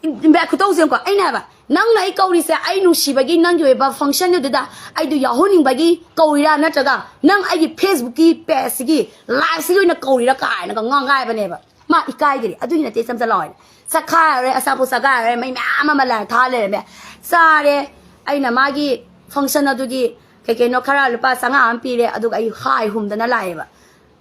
ꯏꯟꯚꯥꯏꯠ ꯈꯨꯇꯧꯁꯦ ꯌꯦꯡꯉꯨꯀꯣ꯫ ꯑꯩꯅ ꯍꯥꯏꯕ, ꯅꯪꯅ ꯑꯩ ꯀꯧꯔꯤꯁꯦ ꯑꯩ ꯅꯨꯡꯁꯤꯕꯒꯤ, ꯅꯪꯒꯤ ꯑꯣꯏꯕ ꯐꯪꯁꯟꯗꯨꯗ ꯑꯩꯗꯣ ꯌꯥꯎꯍꯟꯅꯤꯡꯕꯒꯤ ꯀꯧꯔꯤꯔꯥ, ꯅꯠꯇ꯭ꯔꯒ ꯅꯪ ꯑꯩꯒꯤ ꯐꯦꯁꯕꯨꯛꯀꯤ ꯄꯦꯖꯁꯤꯒꯤ ꯂꯥꯏꯚꯁꯤꯒꯤ ꯑꯣꯏꯅ ꯀꯧꯔꯤꯔꯥ ꯀꯥꯏꯅꯒ ꯉꯥꯡꯒꯥꯏꯕꯅꯦꯕ꯫ ꯃꯥ ꯏꯀꯥꯏꯗ꯭ꯔꯤ꯫ ꯑꯗꯨꯒꯤ ꯅꯠꯇꯦ, ꯏꯆꯝ ꯆꯝ ꯂꯥꯎ ꯍꯥꯏꯅ꯫ ꯆꯥꯛꯈꯥꯏꯔꯦ, ꯑꯆꯥꯄꯣꯠ ꯆꯥꯈꯥꯏꯔꯦ, ꯃꯩ ꯃꯌꯥꯝ ꯑꯃ ꯂꯥꯏ ꯊꯥ ꯂꯩꯔꯝꯃꯦ꯫ ꯆꯥꯔꯦ꯫ ꯑꯩꯅ ꯃꯥꯒꯤ ꯐꯪꯁꯟ ꯑꯗꯨꯒꯤ ꯀꯩ ꯀꯩꯅꯣ ꯈꯔ ꯂꯨꯄꯥ ꯆꯥꯝꯃꯉꯥ ꯑꯃ ꯄꯤꯔꯦ, ꯑꯗꯨꯒ ꯑꯩ ꯍꯥꯏ ꯍꯨꯝꯗꯅ ꯂꯥꯛꯑꯦꯕ꯫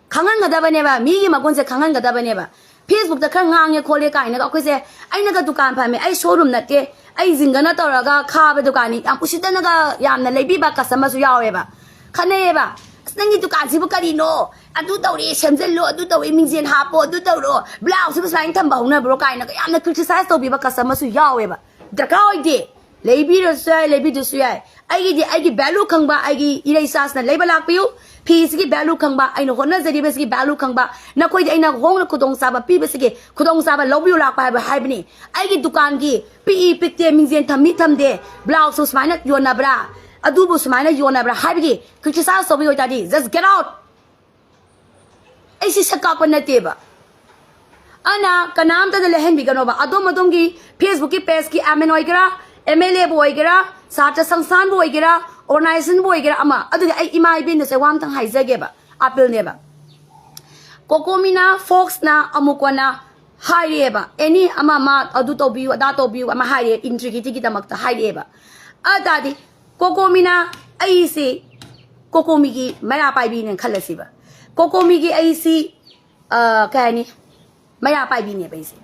ꯈꯪꯍꯟꯒꯗꯕꯅꯦꯕ, ꯃꯤꯒꯤ ꯃꯒꯨꯟꯁꯦ ꯈꯪꯍꯟꯒꯗꯕꯅꯦꯕ꯫ ꯐꯦꯁꯕꯨꯛꯇ ꯈꯔ ꯉꯥꯡꯉꯦ ꯈꯣꯠꯂꯦ ꯀꯥꯏꯅꯒ, ꯑꯩꯈꯣꯏꯁꯦ, ꯑꯩꯅꯒ ꯗꯨꯀꯥꯟ ꯐꯝꯃꯦ, ꯑꯩ ꯁꯣꯔꯨꯝ ꯅꯠꯇꯦ, ꯑꯩ ꯖꯤꯡꯒꯅ ꯇꯧꯔꯒ ꯈꯥꯕ ꯗꯨꯀꯥꯟꯅꯤ, ꯌꯥꯝ ꯎꯁꯤꯠꯇꯅꯒ ꯌꯥꯝꯅ ꯂꯩꯕꯤꯕ ꯀꯁꯇꯃꯔꯁꯨ ꯌꯥꯎꯋꯦꯕ꯫ ꯈꯟꯅꯩꯌꯦꯕ, "ꯑꯁ, ꯅꯪꯒꯤ ꯗꯨꯀꯥꯟꯁꯤꯕꯨ ꯀꯔꯤꯅꯣ? ꯑꯗꯨ ꯇꯧꯔꯦ, ꯁꯦꯝꯖꯤꯜꯂꯣ, ꯑꯗꯨ ꯇꯧꯔꯦ, ꯃꯤꯡꯖꯦꯜ ꯍꯥꯞꯄꯣ, ꯑꯗꯨ ꯇꯧꯔꯣ, ꯕ꯭ꯂꯥꯎꯁꯁꯤꯕꯨ ꯁꯨꯃꯥꯏꯅ ꯊꯝꯕ ꯍꯧꯅꯕ꯭ꯔꯣ?" ꯀꯥꯏꯅꯒ ꯌꯥꯝꯅ ꯀ꯭ꯔꯤꯇꯤꯁꯥꯏꯁ ꯇꯧꯕꯤꯕ ꯀꯁꯇꯃꯔꯁꯨ ꯌꯥꯎꯋꯦꯕ꯫ ꯗꯔꯀꯥꯔ ꯑꯣꯏꯗꯦ꯫ ꯂꯩꯕꯤꯔꯁꯨ ꯌꯥꯏ, ꯂꯩꯕꯤꯗ꯭ꯔꯁꯨ ꯌꯥꯏ꯫ ꯑꯩꯒꯤꯗꯤ ꯑꯩꯒꯤ ꯚꯦꯂꯨ ꯈꯪꯕ, ꯑꯩꯒꯤ ꯏꯔꯩ ꯏꯆꯥꯁꯤꯅ ꯂꯩꯕ ꯂꯥꯛꯄꯤꯌꯨ꯫ ꯐꯤꯁꯤꯒꯤ ꯚꯦꯂꯨ ꯈꯪꯕ, ꯑꯩꯅ ꯍꯣꯠꯅꯖꯔꯤꯕꯁꯤꯒꯤ ꯚꯦꯂꯨ ꯈꯪꯕ, ꯅꯈꯣꯏꯗ ꯑꯩꯅ ꯍꯣꯡꯅ ꯈꯨꯗꯣꯡꯆꯥꯕ ꯄꯤꯕꯁꯤꯒꯤ ꯈꯨꯗꯣꯡꯆꯥꯕ ꯂꯧꯕꯤꯌꯨ ꯂꯥꯛꯄ ꯍꯥꯏꯕ ꯍꯥꯏꯕꯅꯤ꯫ ꯑꯩꯒꯤ ꯗꯨꯀꯥꯟꯒꯤ ꯄꯤꯛꯏ ꯄꯤꯛꯇꯦ, ꯃꯤꯡꯖꯦꯜ ꯊꯝꯃꯤ ꯊꯝꯗꯦ, ꯕ꯭ꯂꯥꯎꯁꯁꯨ ꯁꯨꯃꯥꯏꯅ ꯌꯣꯟꯅꯕ꯭ꯔꯥ, ꯑꯗꯨꯕꯨ ꯁꯨꯃꯥꯏꯅ ꯌꯣꯟꯅꯕ꯭ꯔꯥ ꯍꯥꯏꯕꯒꯤ ꯀ꯭ꯔꯤꯇꯤꯁꯥꯏꯁ ꯇꯧꯕꯤꯌꯨ ꯑꯣꯏꯇꯥꯔꯗꯤ, just get out꯫ ꯑꯩ ꯁꯤ ꯁꯛ ꯀꯥꯛꯄ ꯅꯠꯇꯦꯕ꯫ ꯑꯅ ꯀꯅꯥꯝꯇꯗ ꯂꯩꯍꯟꯕꯤꯒꯅꯣꯕ꯫ ꯑꯗꯣꯝ ꯑꯗꯣꯝꯒꯤ ꯐꯦꯁꯕꯨꯛꯀꯤ ꯄꯦꯖꯀꯤ ꯑꯦꯗꯃꯤꯟ ꯑꯣꯏꯒꯦꯔꯥ, ꯑꯦꯝ ꯑꯦꯜ ꯑꯦꯕꯨ ꯑꯣꯏꯒꯦꯔꯥ, ꯁꯥꯇ꯭ꯔ ꯁꯪꯁꯊꯥꯟꯕꯨ ꯑꯣꯏꯒꯦꯔꯥ, ꯑꯣꯔꯒꯅꯥꯏꯖꯦꯁꯟꯕꯨ ꯑꯣꯏꯒꯦꯔꯥ, ꯑꯃ, ꯑꯗꯨꯗꯤ ꯑꯩ ꯏꯃꯥ ꯏꯕꯦꯟꯗꯁꯦ ꯋꯥ ꯑꯝꯇꯪ ꯍꯥꯏꯖꯒꯦꯕ, ꯑꯥꯄꯤꯜꯅꯦꯕ꯫ ꯀꯣꯀꯣꯃꯤꯅꯥ ꯐꯣꯛꯁꯅ ꯑꯃꯨꯛ ꯀꯣꯟꯅ ꯍꯥꯏꯔꯛꯑꯦꯕ, ꯑꯦꯅꯤ ꯑꯃ ꯑꯃ ꯑꯗꯨ ꯇꯧꯕꯤꯌꯨ, ꯑꯗꯥ ꯇꯧꯕꯤꯌꯨ ꯑꯃ ꯍꯥꯏꯔꯛꯑꯦ, ꯏꯟꯇ꯭ꯔꯤꯒꯤꯇꯤꯒꯤꯗꯃꯛꯇ ꯍꯥꯏꯔꯛꯑꯦꯕ꯫ ꯑꯗꯨ ꯇꯥꯔꯗꯤ ꯀꯣꯀꯣꯃꯤꯅꯥ, ꯑꯩꯁꯤ ꯀꯣꯀꯣꯃꯤꯒꯤ ꯃꯩꯔꯥ ꯄꯥꯏꯕꯤꯅꯦꯅ ꯈꯜꯂꯁꯤꯕ꯫ ꯀꯣꯀꯣꯃꯤꯒꯤ ꯑꯩꯁꯤ, ꯑ, ꯀꯩ ꯍꯥꯏꯅꯤ, ꯃꯩꯔꯥ ꯄꯥꯏꯕꯤꯅꯦꯕ ꯑꯩꯁꯦ꯫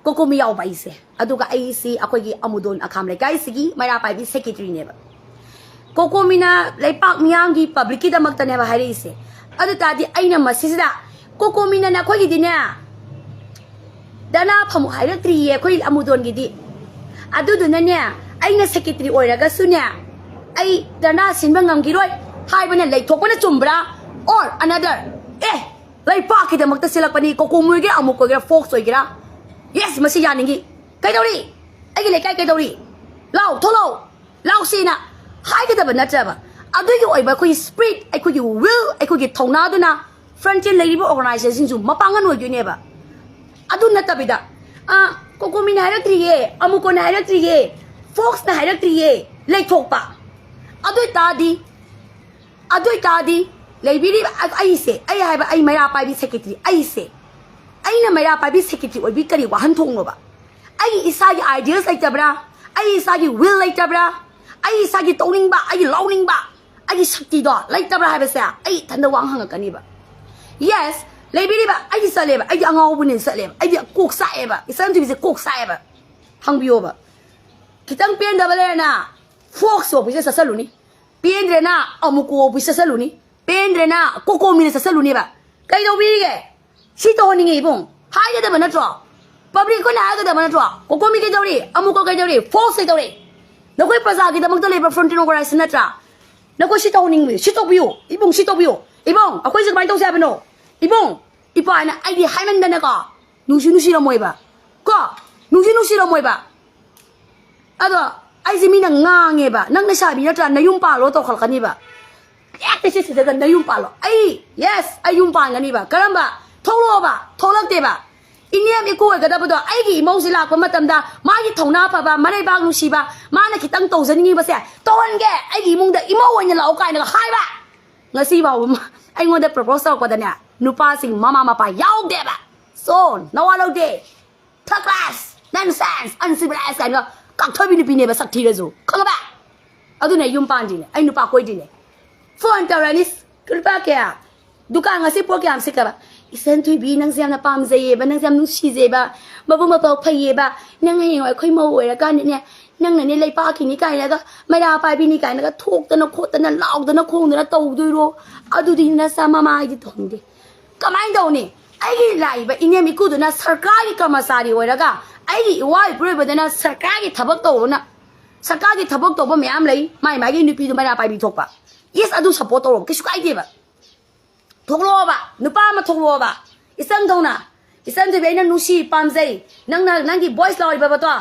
ꯀꯣꯀꯣꯃꯤ ꯌꯥꯎꯕ ꯑꯩꯁꯦ꯫ ꯑꯗꯨꯒ ꯑꯩꯁꯤ ꯑꯩꯈꯣꯏꯒꯤ ꯑꯃꯨꯗꯣꯟ ꯑꯈꯥꯝ ꯂꯩꯀꯥꯏꯁꯤꯒꯤ ꯃꯩꯔꯥ ꯄꯥꯏꯕꯤ ꯁꯦꯀ꯭ꯔꯦꯇꯔꯤꯅꯦꯕ꯫ ꯀꯣꯀꯣꯃꯤꯅ ꯂꯩꯄꯥꯛ ꯃꯤꯌꯥꯝꯒꯤ ꯄꯕ꯭ꯂꯤꯛꯀꯤꯗꯃꯛꯇꯅꯦꯕ ꯍꯥꯏꯔꯛꯏꯁꯦ꯫ ꯑꯗꯨ ꯇꯥꯔꯗꯤ ꯑꯩꯅ ꯃꯁꯤꯁꯤꯗ, ꯀꯣꯀꯣꯃꯤꯅ ꯅꯈꯣꯏꯒꯤꯗꯤꯅꯦ ꯗꯅꯥ ꯐꯝꯃꯨ ꯍꯥꯏꯔꯛꯇ꯭ꯔꯤꯌꯦ ꯑꯩꯈꯣꯏ ꯑꯃꯨꯗꯣꯟꯒꯤꯗꯤ꯫ ꯑꯗꯨꯗꯨꯅꯅꯦ, ꯑꯩꯅ ꯁꯦꯀ꯭ꯔꯦꯇꯔꯤ ꯑꯣꯏꯔꯒꯁꯨꯅꯦ, ꯑꯩ ꯗꯅꯥ ꯁꯤꯟꯕ ꯉꯝꯈꯤꯔꯣꯏ ꯍꯥꯏꯕꯅ ꯂꯩꯊꯣꯛꯄꯅ ꯆꯨꯝꯕ꯭ꯔꯥ? Or another, ꯑꯦ, ꯂꯩꯄꯥꯛꯀꯤꯗꯃꯛꯇ ꯁꯤꯜꯂꯛꯄꯅꯤ, ꯀꯣꯀꯣꯃꯤ ꯑꯣꯏꯒꯦꯔꯥ, ꯑꯃꯨꯛ ꯑꯣꯏꯒꯦꯔꯥ, ꯐꯣꯛꯁ ꯑꯣꯏꯒꯦꯔꯥ꯫ Yes, ꯃꯁꯤ ꯌꯥꯅꯤꯡꯉꯤ꯫ ꯀꯩꯗꯧꯔꯤ? ꯑꯩꯒꯤ ꯂꯩꯀꯥꯏ ꯀꯩꯗꯧꯔꯤ? ꯂꯥꯎ, ꯊꯣꯛꯂꯛꯑꯣ, ꯂꯥꯎꯁꯤꯅ ꯍꯥꯏꯒꯗꯕ ꯅꯠꯇ꯭ꯔꯕ? ꯑꯗꯨꯒꯤ ꯑꯣꯏꯕ ꯑꯩꯈꯣꯏꯒꯤ ꯁ꯭ꯄꯤꯔꯤꯠ, ꯑꯩꯈꯣꯏꯒꯤ ꯋꯤꯜ, ꯑꯩꯈꯣꯏꯒꯤ ꯊꯧꯅꯥꯗꯨꯅ ꯐ꯭ꯔꯟꯇꯤꯌꯔ ꯂꯩꯔꯤꯕ ꯑꯣꯔꯒꯅꯥꯏꯖꯦꯁꯟꯁꯤꯡꯁꯨ ꯃꯄꯥꯡꯒꯜ ꯑꯣꯏꯗꯣꯏꯅꯦꯕ꯫ ꯑꯗꯨ ꯅꯠꯇꯕꯤꯗ, ꯑꯥ, ꯀꯣꯀꯣꯃꯤꯅ ꯍꯥꯏꯔꯛꯇ꯭ꯔꯤꯌꯦ, ꯑꯃꯨꯀꯣꯅ ꯍꯥꯏꯔꯛꯇ꯭ꯔꯤꯌꯦ, ꯐꯣꯛꯁꯅ ꯍꯥꯏꯔꯛꯇ꯭ꯔꯤꯌꯦ, ꯂꯩꯊꯣꯛꯄ꯫ ꯑꯗꯨ ꯑꯣꯏꯇꯥꯔꯗꯤ, ꯑꯗꯨ ꯑꯣꯏꯇꯥꯔꯗꯤ ꯂꯩꯕꯤꯔꯤꯕ ꯑ-, ꯑꯩꯁꯦ, ꯑꯩ ꯍꯥꯏꯕ, ꯑꯩ ꯃꯩꯔꯥ ꯄꯥꯏꯕꯤ ꯁꯦꯀ꯭ꯔꯦꯇꯔꯤ, ꯑꯩꯁꯦ, ꯑꯩꯅ ꯃꯩꯔꯥ ꯄꯥꯏꯕꯤ ꯁꯦꯀ꯭ꯔꯦꯇꯔꯤ ꯑꯣꯏꯕꯤ ꯀꯔꯤ ꯋꯥꯍꯟꯊꯣꯛꯅꯣꯕ? ꯑꯩꯒꯤ ꯏꯁꯥꯒꯤ ꯑꯥꯏꯗꯤꯌꯥꯁ ꯂꯩꯇꯕ꯭ꯔꯥ? ꯑꯩ ꯏꯁꯥꯒꯤ ꯋꯤꯜ ꯂꯩꯇꯕ꯭ꯔꯥ? ꯑꯩ ꯏꯁꯥꯒꯤ ꯇꯧꯅꯤꯡꯕ, ꯑꯩꯒꯤ ꯂꯧꯅꯤꯡꯕ, ꯑꯩꯒꯤ ꯁꯛꯇꯤꯗꯣ ꯂꯩꯇꯕ꯭ꯔꯥ ꯍꯥꯏꯕꯁꯦ ꯑꯩ ꯏꯊꯟꯗ ꯋꯥꯍꯪ ꯍꯪꯉꯛꯀꯅꯤꯕ꯫ ꯌꯦꯁ, ꯂꯩꯕꯤꯔꯤꯕ, ꯑꯩꯗꯤ ꯆꯠꯂꯦꯕ, ꯑꯩꯗꯤ ꯑꯉꯥꯎꯕꯅꯤꯅ ꯆꯠꯂꯦꯕ, ꯑꯩꯗꯤ ꯀꯣꯛ ꯆꯥꯛꯑꯦꯕ, ꯏꯆꯟ ꯅꯨꯄꯤꯁꯦ ꯀꯣꯛ ꯆꯥꯛꯑꯦꯕ꯫ ꯍꯪꯕꯤꯌꯣꯕ꯫ ꯈꯤꯇꯪ ꯄꯦꯟꯗꯕ ꯂꯩꯔꯅ ꯐꯣꯛꯁ ꯑꯣꯐꯤꯁꯇ ꯆꯠꯁꯜꯂꯨꯅꯤ, ꯄꯦꯟꯗ꯭ꯔꯦꯅ ꯑꯃꯨꯀꯣ ꯑꯣꯐꯤꯁ ꯆꯠꯁꯜꯂꯨꯅꯤ, ꯄꯦꯟꯗ꯭ꯔꯦꯅ ꯀꯣꯀꯣꯃꯤꯅ ꯆꯠꯁꯜꯂꯨꯅꯦꯕ꯫ ꯀꯩꯗꯧꯕꯤꯔꯤꯒꯦ? ꯁꯤ ꯇꯧꯍꯟꯅꯤꯡꯉꯦ ꯏꯕꯨꯡ, ꯍꯥꯏꯒꯗꯕ ꯅꯠꯇ꯭ꯔꯣ? ꯄꯕ꯭ꯂꯤꯛ ꯑꯩꯈꯣꯏꯅ ꯍꯥꯏꯒꯗꯕ ꯅꯠꯇ꯭ꯔꯣ? ꯀꯣꯀꯣꯃꯤ ꯀꯩꯗꯧꯔꯤ? ꯑꯃꯨꯀꯣ ꯀꯩꯗꯧꯔꯤ? ꯐꯣꯛꯁ ꯀꯩꯗꯧꯔꯤ? ꯅꯈꯣꯏ ꯄ꯭ꯔꯖꯥꯒꯤꯗꯃꯛꯇ ꯂꯩꯕ ꯐ꯭ꯔꯟꯇꯤꯌꯔ ꯑꯣꯔꯒꯅꯥꯏꯖꯦꯁꯟ ꯅꯠꯇ꯭ꯔꯥ? ꯅꯈꯣꯏ ꯁꯤ ꯇꯧꯍꯟꯅꯤꯡꯕꯤ, ꯁꯤ ꯇꯧꯕꯤꯌꯨ ꯏꯕꯨꯡ, ꯁꯤ ꯇꯧꯕꯤꯌꯨ ꯏꯕꯨꯡ꯫ ꯑꯩꯈꯣꯏꯁꯦ ꯀꯃꯥꯏꯅ ꯇꯧꯁꯦ ꯍꯥꯏꯕꯅꯣ? ꯏꯕꯨꯡ, ꯏꯄꯥꯅ ꯑꯩꯗꯤ ꯍꯥꯏꯃꯟꯗꯅꯀꯣ, ꯅꯨꯡꯁꯨ ꯅꯨꯡꯁꯤꯔꯝꯃꯣꯏꯕ, ꯀꯣ, ꯅꯨꯡꯁꯨ ꯅꯨꯡꯁꯤꯔꯝꯃꯣꯏꯕ꯫ ꯑꯗꯣ ꯑꯩꯁꯦ ꯃꯤꯅ ꯉꯥꯡꯉꯦꯕ, "ꯅꯪ ꯂꯩꯁꯥꯕꯤ ꯅꯠꯇ꯭ꯔꯥ, ꯅꯌꯨꯝ ꯄꯥꯜꯂꯣ" ꯇꯧꯈꯠꯂꯛꯀꯅꯤꯕ꯫ ꯍꯦꯛꯇ ꯁꯤ ꯁꯤꯗꯒ "ꯅꯌꯨꯝ ꯄꯥꯜꯂꯣ"꯫ ꯑꯩ, ꯌꯦꯁ, ꯑꯩ ꯌꯨꯝ ꯄꯥꯟꯒꯅꯤꯕ꯫ ꯀꯔꯝꯕ? ꯊꯣꯛꯂꯛꯑꯣꯕ, ꯊꯣꯛꯂꯛꯇꯦꯕ꯫ ꯏꯅꯦꯝ ꯏꯀꯨ ꯑꯣꯏꯒꯗꯕꯗꯣ ꯑꯩꯒꯤ ꯏꯃꯧꯁꯤ ꯂꯥꯛꯄ ꯃꯇꯝꯗ ꯃꯥꯒꯤ ꯊꯧꯅꯥ ꯐꯕ, ꯃꯔꯩꯕꯥꯛ ꯅꯨꯡꯁꯤꯕ, ꯃꯥꯅ ꯈꯤꯇꯪ ꯇꯧꯖꯅꯤꯡꯉꯤꯕꯁꯦ ꯇꯧꯍꯟꯒꯦ, ꯑꯩꯒꯤ ꯏꯃꯨꯡꯗ ꯏꯃꯧ ꯑꯣꯏꯅ ꯂꯥꯛꯑꯣ ꯀꯥꯏꯅꯒ ꯍꯥꯏꯕ꯫ ꯉꯁꯤ ꯐꯥꯎꯕ ꯃꯥ ꯑꯩꯉꯣꯟꯗ ꯄ꯭ꯔꯣꯄꯣꯁ ꯇꯧꯔꯛꯄꯗꯅꯦ, ꯅꯨꯄꯥꯁꯤꯡ ꯃꯃꯥ ꯃꯄꯥ ꯌꯥꯎꯗꯦꯕ꯫ ꯁꯣ, ꯅꯋꯥ ꯂꯧꯗꯦ꯫ ꯊꯥꯔꯗ ꯀ꯭ꯂꯥꯁ, ꯅꯟꯁꯦꯟꯁ, ꯑꯟꯁꯤꯚꯤꯂꯥꯏꯁ ꯀꯥꯏꯅ ꯀꯥꯛꯊꯕꯤ ꯅꯨꯄꯤꯅꯦꯕ ꯁꯛ ꯊꯤꯔꯁꯨ, ꯈꯪꯉꯕ? ꯑꯗꯨꯅ ꯑꯩ ꯌꯨꯝ ꯄꯥꯟꯗ꯭ꯔꯤꯅꯦ, ꯑꯩ ꯅꯨꯄꯥ ꯀꯣꯏꯗ꯭ꯔꯤꯅꯦ꯫ ꯐꯣꯟ ꯇꯧꯔꯅꯤ, "ꯂꯨꯄꯥ ꯀꯌꯥ? ꯗꯨꯀꯥꯟ ꯉꯁꯤ ꯄꯣꯠ ꯀꯌꯥꯝ ꯁꯤꯠꯈ꯭ꯔꯕ?" ꯏꯆꯟ ꯊꯣꯏꯕꯤ, ꯅꯪꯁꯦ ꯌꯥꯝꯅ ꯄꯥꯝꯖꯩꯌꯦꯕ, ꯅꯪꯁꯦ ꯌꯥꯝ ꯅꯨꯡꯁꯤꯖꯩꯕ, ꯃꯕꯨꯛ ꯃꯄꯥꯎ ꯐꯩꯌꯦꯕ꯫ ꯅꯪ ꯍꯌꯦꯡꯋꯥꯏ ꯑꯩꯈꯣꯏ ꯃꯧ ꯑꯣꯏꯔꯀꯥꯟꯗꯅꯦ, ꯅꯪꯅꯅꯦ ꯂꯩꯄꯥꯛꯀꯤꯅꯤ ꯀꯥꯏꯅꯒ, ꯃꯩꯔꯥ ꯄꯥꯏꯕꯤꯅꯤ ꯀꯥꯏꯅꯒ ꯊꯣꯛꯇꯅ ꯈꯣꯠꯇꯅ ꯂꯥꯎꯗꯅ ꯈꯣꯡꯗꯅ ꯇꯧꯗꯣꯏꯔꯣ? ꯑꯗꯨꯗꯤ ꯅꯆꯥ ꯃꯃꯥ ꯍꯥꯏꯗꯤ ꯇꯧꯍꯟꯗꯦ꯫ ꯀꯃꯥꯏꯅ ꯇꯧꯅꯤ? ꯑꯩꯒꯤ ꯂꯥꯛꯏꯕ ꯏꯅꯦꯝ ꯏꯀꯨꯗꯨꯅ ꯁꯔꯀꯥꯔꯒꯤ ꯀꯔꯃꯆꯥꯔꯤ ꯑꯣꯏꯔꯒ, ꯑꯩꯒꯤ ꯏꯋꯥ ꯏꯄꯨꯔꯣꯏꯕꯗꯅ ꯁꯔꯀꯥꯔꯒꯤ ꯊꯕꯛ ꯇꯧꯕꯅ, ꯁꯔꯀꯥꯔꯒꯤ ꯊꯕꯛ ꯇꯧꯕ ꯃꯌꯥꯝ ꯂꯩ, ꯃꯥꯏ ꯃꯥꯏꯒꯤ ꯅꯨꯄꯤꯗꯨ ꯃꯩꯔꯥ ꯄꯥꯏꯕꯤ ꯊꯣꯛꯄ꯫ ꯌꯦꯁ, ꯑꯗꯨ ꯁꯞꯄꯣꯔꯠ ꯇꯧꯔꯣ, ꯀꯩꯁꯨ ꯀꯥꯏꯗꯦꯕ꯫ ꯊꯣꯛꯂꯛꯑꯣꯕ, ꯅꯨꯄꯥ ꯑꯃ ꯊꯣꯛꯂꯛꯑꯣꯕ꯫ ꯏꯆꯟ ꯊꯧꯅ, ꯏꯆꯟ ꯊꯣꯏꯕꯤ, ꯑꯩꯅ ꯅꯨꯡꯁꯤ ꯄꯥꯝꯖꯩ꯫ ꯅꯪꯅ ꯅꯪꯒꯤ ꯚꯣꯏꯁ ꯂꯥꯎꯔꯤꯕꯗꯣ,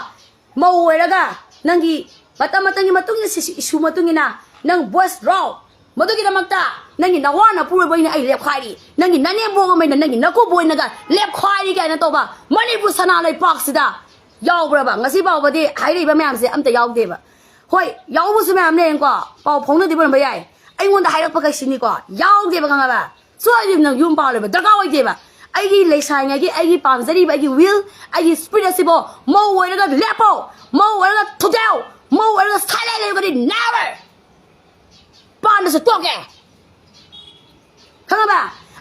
ꯃꯧ ꯑꯣꯏꯔꯒ ꯅꯪꯒꯤ ꯃꯇꯝ ꯃꯇꯝꯒꯤ ꯃꯇꯨꯡ ꯏꯟꯅ, ꯁꯤ- ꯁꯤ- ꯏꯁꯨ ꯃꯇꯨꯡ ꯏꯟꯅ ꯅꯪ ꯚꯣꯏꯁ ꯂꯥꯎ꯫ ꯃꯗꯨꯒꯤꯗꯃꯛꯇ ꯅꯪꯒꯤ ꯅꯋꯥ ꯅꯄꯨꯔꯣꯏꯕ ꯑꯣꯏꯅ ꯑꯩ ꯂꯦꯞꯈꯥꯏꯔꯤ, ꯅꯪꯒꯤ ꯅꯅꯦꯝꯕꯣꯛ ꯑꯃ ꯑꯣꯏꯅ ꯅꯪꯒꯤ ꯅꯀꯨꯕꯣꯛ ꯑꯣꯏꯅꯒ ꯂꯦꯞꯈꯥꯏꯔꯤ ꯀꯥꯏꯅ ꯇꯧꯕ ꯃꯅꯤꯄꯨꯔ ꯁꯅꯥ ꯂꯩꯄꯥꯛꯁꯤꯗ ꯌꯥꯎꯕ꯭ꯔꯕ? ꯉꯁꯤ ꯐꯥꯎꯕꯗꯤ ꯍꯥꯏꯔꯛꯏꯕ ꯃꯌꯥꯝꯁꯦ ꯑꯝꯇ ꯌꯥꯎꯗꯦꯕ꯫ ꯍꯣꯏ, ꯌꯥꯎꯕꯁꯨ ꯃꯌꯥꯝ ꯂꯩꯔꯦꯀꯣ, ꯄꯥꯎ ꯐꯥꯎꯅꯗꯕ ꯑꯣꯏꯔꯝꯕ ꯌꯥꯏ꯫ ꯑꯩꯉꯣꯟꯗ ꯍꯥꯏꯔꯛꯄꯈꯩꯁꯤꯅꯤꯀꯣ, ꯌꯥꯎꯗꯦꯕ, ꯈꯪꯉꯕ? ꯁꯣꯏꯗꯅ ꯅꯪ ꯌꯨꯝ ꯄꯥꯜꯂꯣꯏꯕ ꯗꯔꯀꯥꯔ ꯑꯣꯏꯗꯦꯕ꯫ ꯑꯩꯒꯤ ꯂꯩꯁꯥꯔꯤꯉꯩꯒꯤ ꯑꯩꯒꯤ ꯄꯥꯝꯖꯔꯤꯕ ꯑꯩꯒꯤ ꯋꯤꯜ, ꯑꯩꯒꯤ ꯁ꯭ꯄꯤꯔꯤꯠ ꯑꯁꯤꯕꯨ ꯃꯧ ꯑꯣꯏꯔꯒ ꯂꯦꯞꯄꯣ, ꯃꯧ ꯑꯣꯏꯔꯒ ꯊꯨꯗꯦꯛꯑꯣ, ꯃꯧ ꯑꯣꯏꯔꯒ ꯁꯥꯏꯂꯦꯟ ꯂꯩꯔꯒꯗꯤ ꯅꯦꯚꯔ ꯄꯥꯟꯗꯁꯨ ꯇꯣꯛꯀꯦ꯫ ꯈꯪꯉꯕ?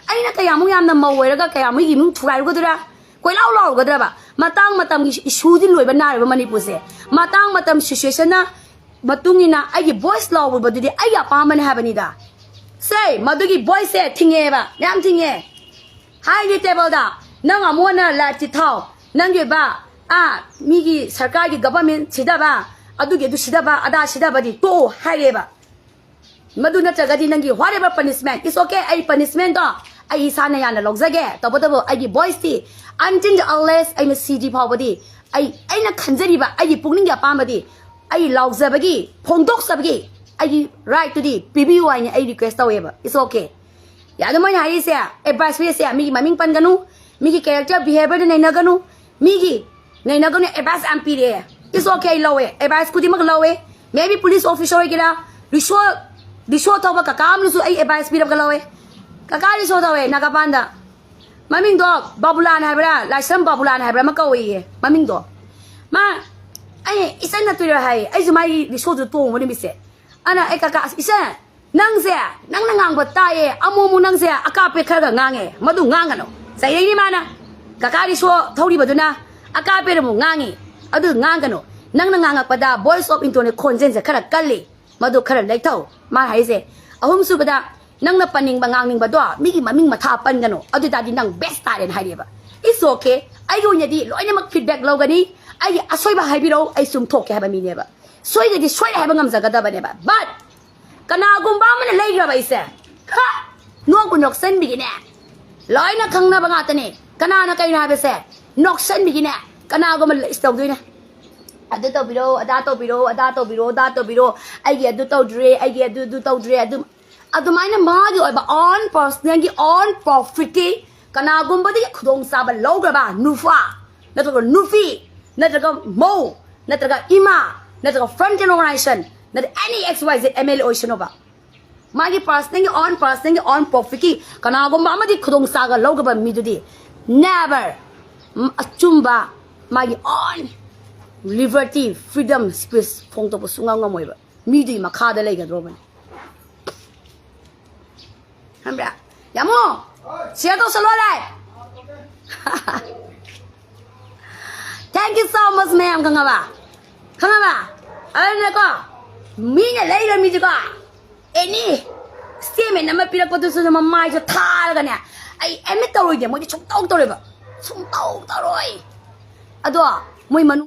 ꯑꯩꯅ ꯀꯌꯥꯃꯨꯛ ꯌꯥꯝꯅ ꯃꯧ ꯑꯣꯏꯔꯒ ꯀꯌꯥꯃꯨꯛ ꯏꯃꯨꯡ ꯊꯨꯒꯥꯏꯔꯨꯒꯗ꯭ꯔꯥ? ꯀꯣꯏꯂꯥꯎ ꯂꯥꯎꯔꯨꯒꯗ꯭ꯔꯕ? ꯃꯇꯥꯡ ꯃꯇꯝꯒꯤ ꯏꯁꯨꯗꯤ ꯂꯣꯏꯕ ꯅꯥꯏꯔꯕ ꯃꯅꯤꯄꯨꯔꯁꯦ꯫ ꯃꯇꯥꯡ ꯃꯇꯝ ꯁꯤꯆꯨꯋꯦꯁꯟꯅ ꯃꯇꯨꯡ ꯏꯟꯅ ꯑꯩꯒꯤ ꯚꯣꯏꯁ ꯂꯥꯎꯕꯗꯨꯗꯤ ꯑꯩꯒꯤ ꯑꯄꯥꯝꯕꯅꯦ ꯍꯥꯏꯕꯅꯤꯗ꯫ ꯁꯦ, ꯃꯗꯨꯒꯤ ꯚꯣꯏꯁꯁꯦ ꯊꯤꯡꯉꯦꯕ, ꯃꯌꯥꯝ ꯊꯤꯡꯉꯦ꯫ ꯍꯥꯏꯅꯤ ꯇꯦꯕꯜꯗ, "ꯅꯪ ꯑꯃꯨꯛ ꯍꯟꯅ ꯂꯥꯏꯐꯇꯤ ꯊꯥꯎ, ꯅꯪꯒꯤ ꯑꯣꯏꯕ, ꯑꯥ, ꯃꯤꯒꯤ ꯁꯔꯀꯥꯔꯒꯤ ꯒꯚꯔꯟꯃꯦꯟ ꯁꯤꯗꯕ, ꯑꯗꯨꯒꯤ ꯑꯗꯨ ꯁꯤꯗꯕ, ꯑꯗꯥ ꯁꯤꯗꯕꯗꯤ ꯇꯣꯛꯑꯣ" ꯍꯥꯏꯔꯦꯕ꯫ ꯃꯗꯨ ꯅꯠꯇ꯭ꯔꯒꯗꯤ ꯅꯪꯒꯤ whatever punishment, it's okay, ꯑꯩ ꯄꯅꯤꯁꯃꯦꯟꯗꯣ ꯑꯩ ꯏꯁꯥꯅ ꯌꯥꯅ ꯂꯧꯖꯒꯦ꯫ ꯇꯧꯕꯇꯕꯨ ꯑꯩꯒꯤ ꯚꯣꯏꯁꯇꯤ until unless ꯑꯩꯅ ꯁꯤꯗ꯭ꯔꯤ ꯐꯥꯎꯕꯗꯤ, ꯑꯩ, ꯑꯩꯅ ꯈꯟꯖꯔꯤꯕ ꯑꯩꯒꯤ ꯄꯨꯛꯅꯤꯡꯒꯤ ꯑꯄꯥꯝꯕꯗꯤ, ꯑꯩ ꯂꯥꯎꯖꯕꯒꯤ, ꯐꯣꯡꯗꯣꯛꯆꯕꯒꯤ ꯑꯩꯒꯤ ꯔꯥꯏꯠꯇꯨꯗꯤ ꯄꯤꯕꯤꯌꯨ ꯍꯥꯏꯅ ꯑꯩ ꯔꯤꯀ꯭ꯋꯦꯁ ꯇꯧꯋꯦꯕ꯫ It's okay꯫ ꯌꯥꯗ ꯃꯣꯏꯅ ꯍꯥꯏꯔꯤꯁꯦ, ꯑꯦꯗꯚꯥꯏꯁ ꯄꯤꯔꯤꯁꯦ, ꯃꯤꯒꯤ ꯃꯃꯤꯡ ꯄꯟꯒꯅꯨ, ꯃꯤꯒꯤ ꯀꯦꯔꯦꯛꯇꯔ ꯕꯤꯍꯦꯕꯤꯌꯔꯗ ꯅꯩꯅꯒꯅꯨ, ꯃꯤꯒꯤ ꯅꯩꯅꯒꯅꯨ꯫ ꯑꯦꯗꯚꯥꯏꯁ ꯌꯥꯝ ꯄꯤꯔꯛꯑꯦ꯫ It's okay, ꯑꯩ ꯂꯧꯋꯦ, ꯑꯦꯗꯚꯥꯏꯁ ꯈꯨꯗꯤꯡꯃꯛ ꯂꯧꯋꯦ꯫ Maybe ꯄꯨꯂꯤꯁ ꯑꯣꯐꯤꯁꯔ ꯑꯣꯏꯒꯦꯔꯥ, ꯔꯤꯁꯣ, ꯔꯤꯁꯣ ꯊꯧꯕ ꯀꯀꯥ ꯑꯃꯅꯁꯨ ꯑꯩ ꯑꯦꯗꯚꯥꯏꯁ ꯄꯤꯔꯛꯄ ꯂꯧꯋꯦ꯫ "ꯀꯀꯥ ꯔꯤꯁꯣ ꯊꯧꯋꯦ ꯅꯥꯒꯥꯄꯥꯟꯗ, ꯃꯃꯤꯡꯗꯣ ꯕꯥꯕꯨꯂꯥꯟ ꯍꯥꯏꯕ꯭ꯔꯥ, ꯂꯥꯏꯁ꯭ꯔꯝ ꯕꯥꯕꯨꯂꯥꯟ ꯍꯥꯏꯕ꯭ꯔꯥ ꯑꯃ ꯀꯧꯏꯌꯦ ꯃꯃꯤꯡꯗꯣ꯫ ꯃꯥ, ꯑꯩ ꯏꯆꯟ ꯅꯠꯇꯣꯏꯔꯥ?" ꯍꯥꯏꯌꯦ꯫ ꯑꯩꯁꯨ ꯃꯥꯒꯤ ꯔꯤꯁꯣꯗꯨ ꯇꯣꯡꯕ ꯅꯨꯃꯤꯠꯁꯦ꯫ ꯑꯅ, "ꯑꯩ ꯀꯀꯥ, ꯏꯆꯟ, ꯅꯪꯁꯦ, ꯅꯪꯅ ꯉꯥꯡꯕ ꯇꯥꯏꯌꯦ, ꯑꯃꯨꯛ ꯑꯃꯨꯛ ꯅꯪꯁꯦ ꯑꯀꯥꯞꯄꯦ ꯈꯔꯒ ꯉꯥꯡꯉꯦ, ꯃꯗꯨ ꯉꯥꯡꯒꯅꯨ꯫ ꯆꯩꯔꯛꯏꯅꯤ ꯃꯥꯅ꯫ ꯀꯀꯥ ꯔꯤꯁꯣ ꯊꯧꯔꯤꯕꯗꯨꯅ ꯑꯀꯥꯞꯄꯦꯅ ꯑꯃꯨꯛ ꯉꯥꯡꯉꯤ, ꯑꯗꯨ ꯉꯥꯡꯒꯅꯨ꯫ ꯅꯪꯅ ꯉꯥꯡꯉꯛꯄꯗ voice of intone ꯈꯣꯟꯖꯦꯜꯁꯦ ꯈꯔ ꯀꯜꯂꯤ, ꯃꯗꯨ ꯈꯔ ꯂꯩꯊꯧ꯫ ꯃꯥ ꯍꯥꯏꯁꯦ, ꯑꯍꯨꯝꯁꯨꯕꯗ, ꯅꯪꯅ ꯄꯟꯅꯤꯡꯕ ꯉꯥꯡꯅꯤꯡꯕꯗꯣ ꯃꯤꯒꯤ ꯃꯃꯤꯡ ꯃꯊꯥ ꯄꯟꯒꯅꯨ, ꯑꯗꯨ ꯑꯣꯏꯇꯥꯔꯗꯤ ꯅꯪ best ꯇꯥꯔꯦꯅ ꯍꯥꯏꯔꯛꯑꯦꯕ꯫ It's okay, ꯑꯩꯒꯤ ꯑꯣꯏꯅꯗꯤ ꯂꯣꯏꯅꯃꯛ feedback ꯂꯧꯒꯅꯤ꯫ ꯑꯩꯒꯤ ꯑꯁꯣꯏꯕ ꯍꯥꯏꯕꯤꯔꯛꯎ, ꯑꯩ ꯆꯨꯝꯊꯣꯛꯀꯦ ꯍꯥꯏꯕ ꯃꯤꯅꯦꯕ꯫ ꯁꯣꯏꯗꯗꯤ ꯁꯣꯏꯔꯦ ꯍꯥꯏꯕ ꯉꯝꯖꯒꯗꯕꯅꯦꯕ꯫ But ꯀꯅꯥꯒꯨꯝꯕ ꯑꯃꯅ ꯂꯩꯈ꯭ꯔꯕ ꯑꯩꯁꯦ, ꯍꯥ, ꯅꯣꯛꯄꯨ ꯅꯣꯛꯁꯟꯕꯤꯒꯤꯅꯦ, ꯂꯣꯏꯅ ꯈꯪꯅꯕ ꯉꯥꯛꯇꯅꯦ꯫ ꯀꯅꯥꯅ ꯀꯩꯅꯣ ꯍꯥꯏꯕꯁꯦ ꯅꯣꯛꯁꯟꯕꯤꯒꯤꯅꯦ꯫ ꯀꯅꯥꯒꯨꯝꯕ ꯂꯩ-, ꯇꯧꯗꯣꯏꯅꯦ, ꯑꯗꯨ ꯇꯧꯕꯤꯔꯣ, ꯑꯗꯥ ꯇꯧꯕꯤꯔꯣ, ꯑꯗꯥ ꯇꯧꯕꯤꯔꯣ, ꯑꯗꯥ ꯇꯧꯕꯤꯔꯣ, ꯑꯩꯒꯤ ꯑꯗꯨ ꯇꯧꯗ꯭ꯔꯦ, ꯑꯩꯒꯤ ꯑꯗꯨ, ꯑꯗꯨ ꯇꯧꯗ꯭ꯔꯦ, ꯑꯗꯨ, ꯑꯗꯨꯃꯥꯏꯅ ꯃꯥꯒꯤ ꯑꯣꯏꯕ own personalꯒꯤ own profitꯀꯤ ꯀꯅꯥꯒꯨꯝꯕꯗꯒꯤ ꯈꯨꯗꯣꯡꯆꯥꯕ ꯂꯧꯈ꯭ꯔꯕ ꯅꯨꯄꯥ, ꯅꯠꯇ꯭ꯔꯒ ꯅꯨꯄꯤ, ꯅꯠꯇ꯭ꯔꯒ ꯃꯧ, ꯅꯠꯇ꯭ꯔꯒ ꯏꯃꯥ, ꯅꯠꯇ꯭ꯔꯒ front organization, ꯅꯠꯇ꯭ꯔꯒ any X Y Z M L A ꯑꯣꯏꯁꯅꯨꯕ, ꯃꯥꯒꯤ personalꯒꯤ own, personalꯒꯤ own profitꯀꯤ ꯀꯅꯥꯒꯨꯝꯕ ꯑꯃꯗꯤ ꯈꯨꯗꯣꯡꯆꯥꯕ ꯂꯧꯈ꯭ꯔꯕ ꯃꯤꯗꯨꯗꯤ never, ꯎꯝ, ꯑꯆꯨꯝꯕ ꯃꯥꯒꯤ own liberty, freedom speech ꯐꯣꯡꯗꯣꯛꯄ ꯁꯨꯡꯉꯝ ꯉꯝꯃꯣꯏꯕ꯫ ꯃꯤꯗꯨꯒꯤ ꯃꯈꯥꯗ ꯂꯩꯒꯗꯧꯕꯅꯤ꯫ ꯈꯪꯕ꯭ꯔꯥ? ꯌꯥꯃꯣ, share ꯇꯧꯁꯜꯂꯣ ꯂꯥꯏ꯫ Thank you so much, ꯃꯌꯥꯝ, ꯈꯪꯉꯕ? ꯈꯪꯉꯕ? ꯑꯗꯨꯅꯀꯣ, ꯃꯤꯅ ꯂꯩꯔ ꯃꯤꯁꯦꯀꯣ, any statement ꯑꯃ ꯄꯤꯔꯛꯄꯗꯨꯁꯨ ꯃꯃꯥꯏꯁꯨ ꯊꯥꯔꯒꯅꯦ, ꯑꯩ admit ꯇꯧꯔꯣꯏꯗꯦ, ꯃꯣꯏꯗꯤ ꯁꯨꯡꯇꯧ ꯇꯧꯔꯣꯏꯕ, ꯁꯨꯡꯇꯧ ꯇꯧꯔꯣꯏ꯫ ꯑꯗꯣ ꯃꯣꯏ ꯃꯅꯨꯡ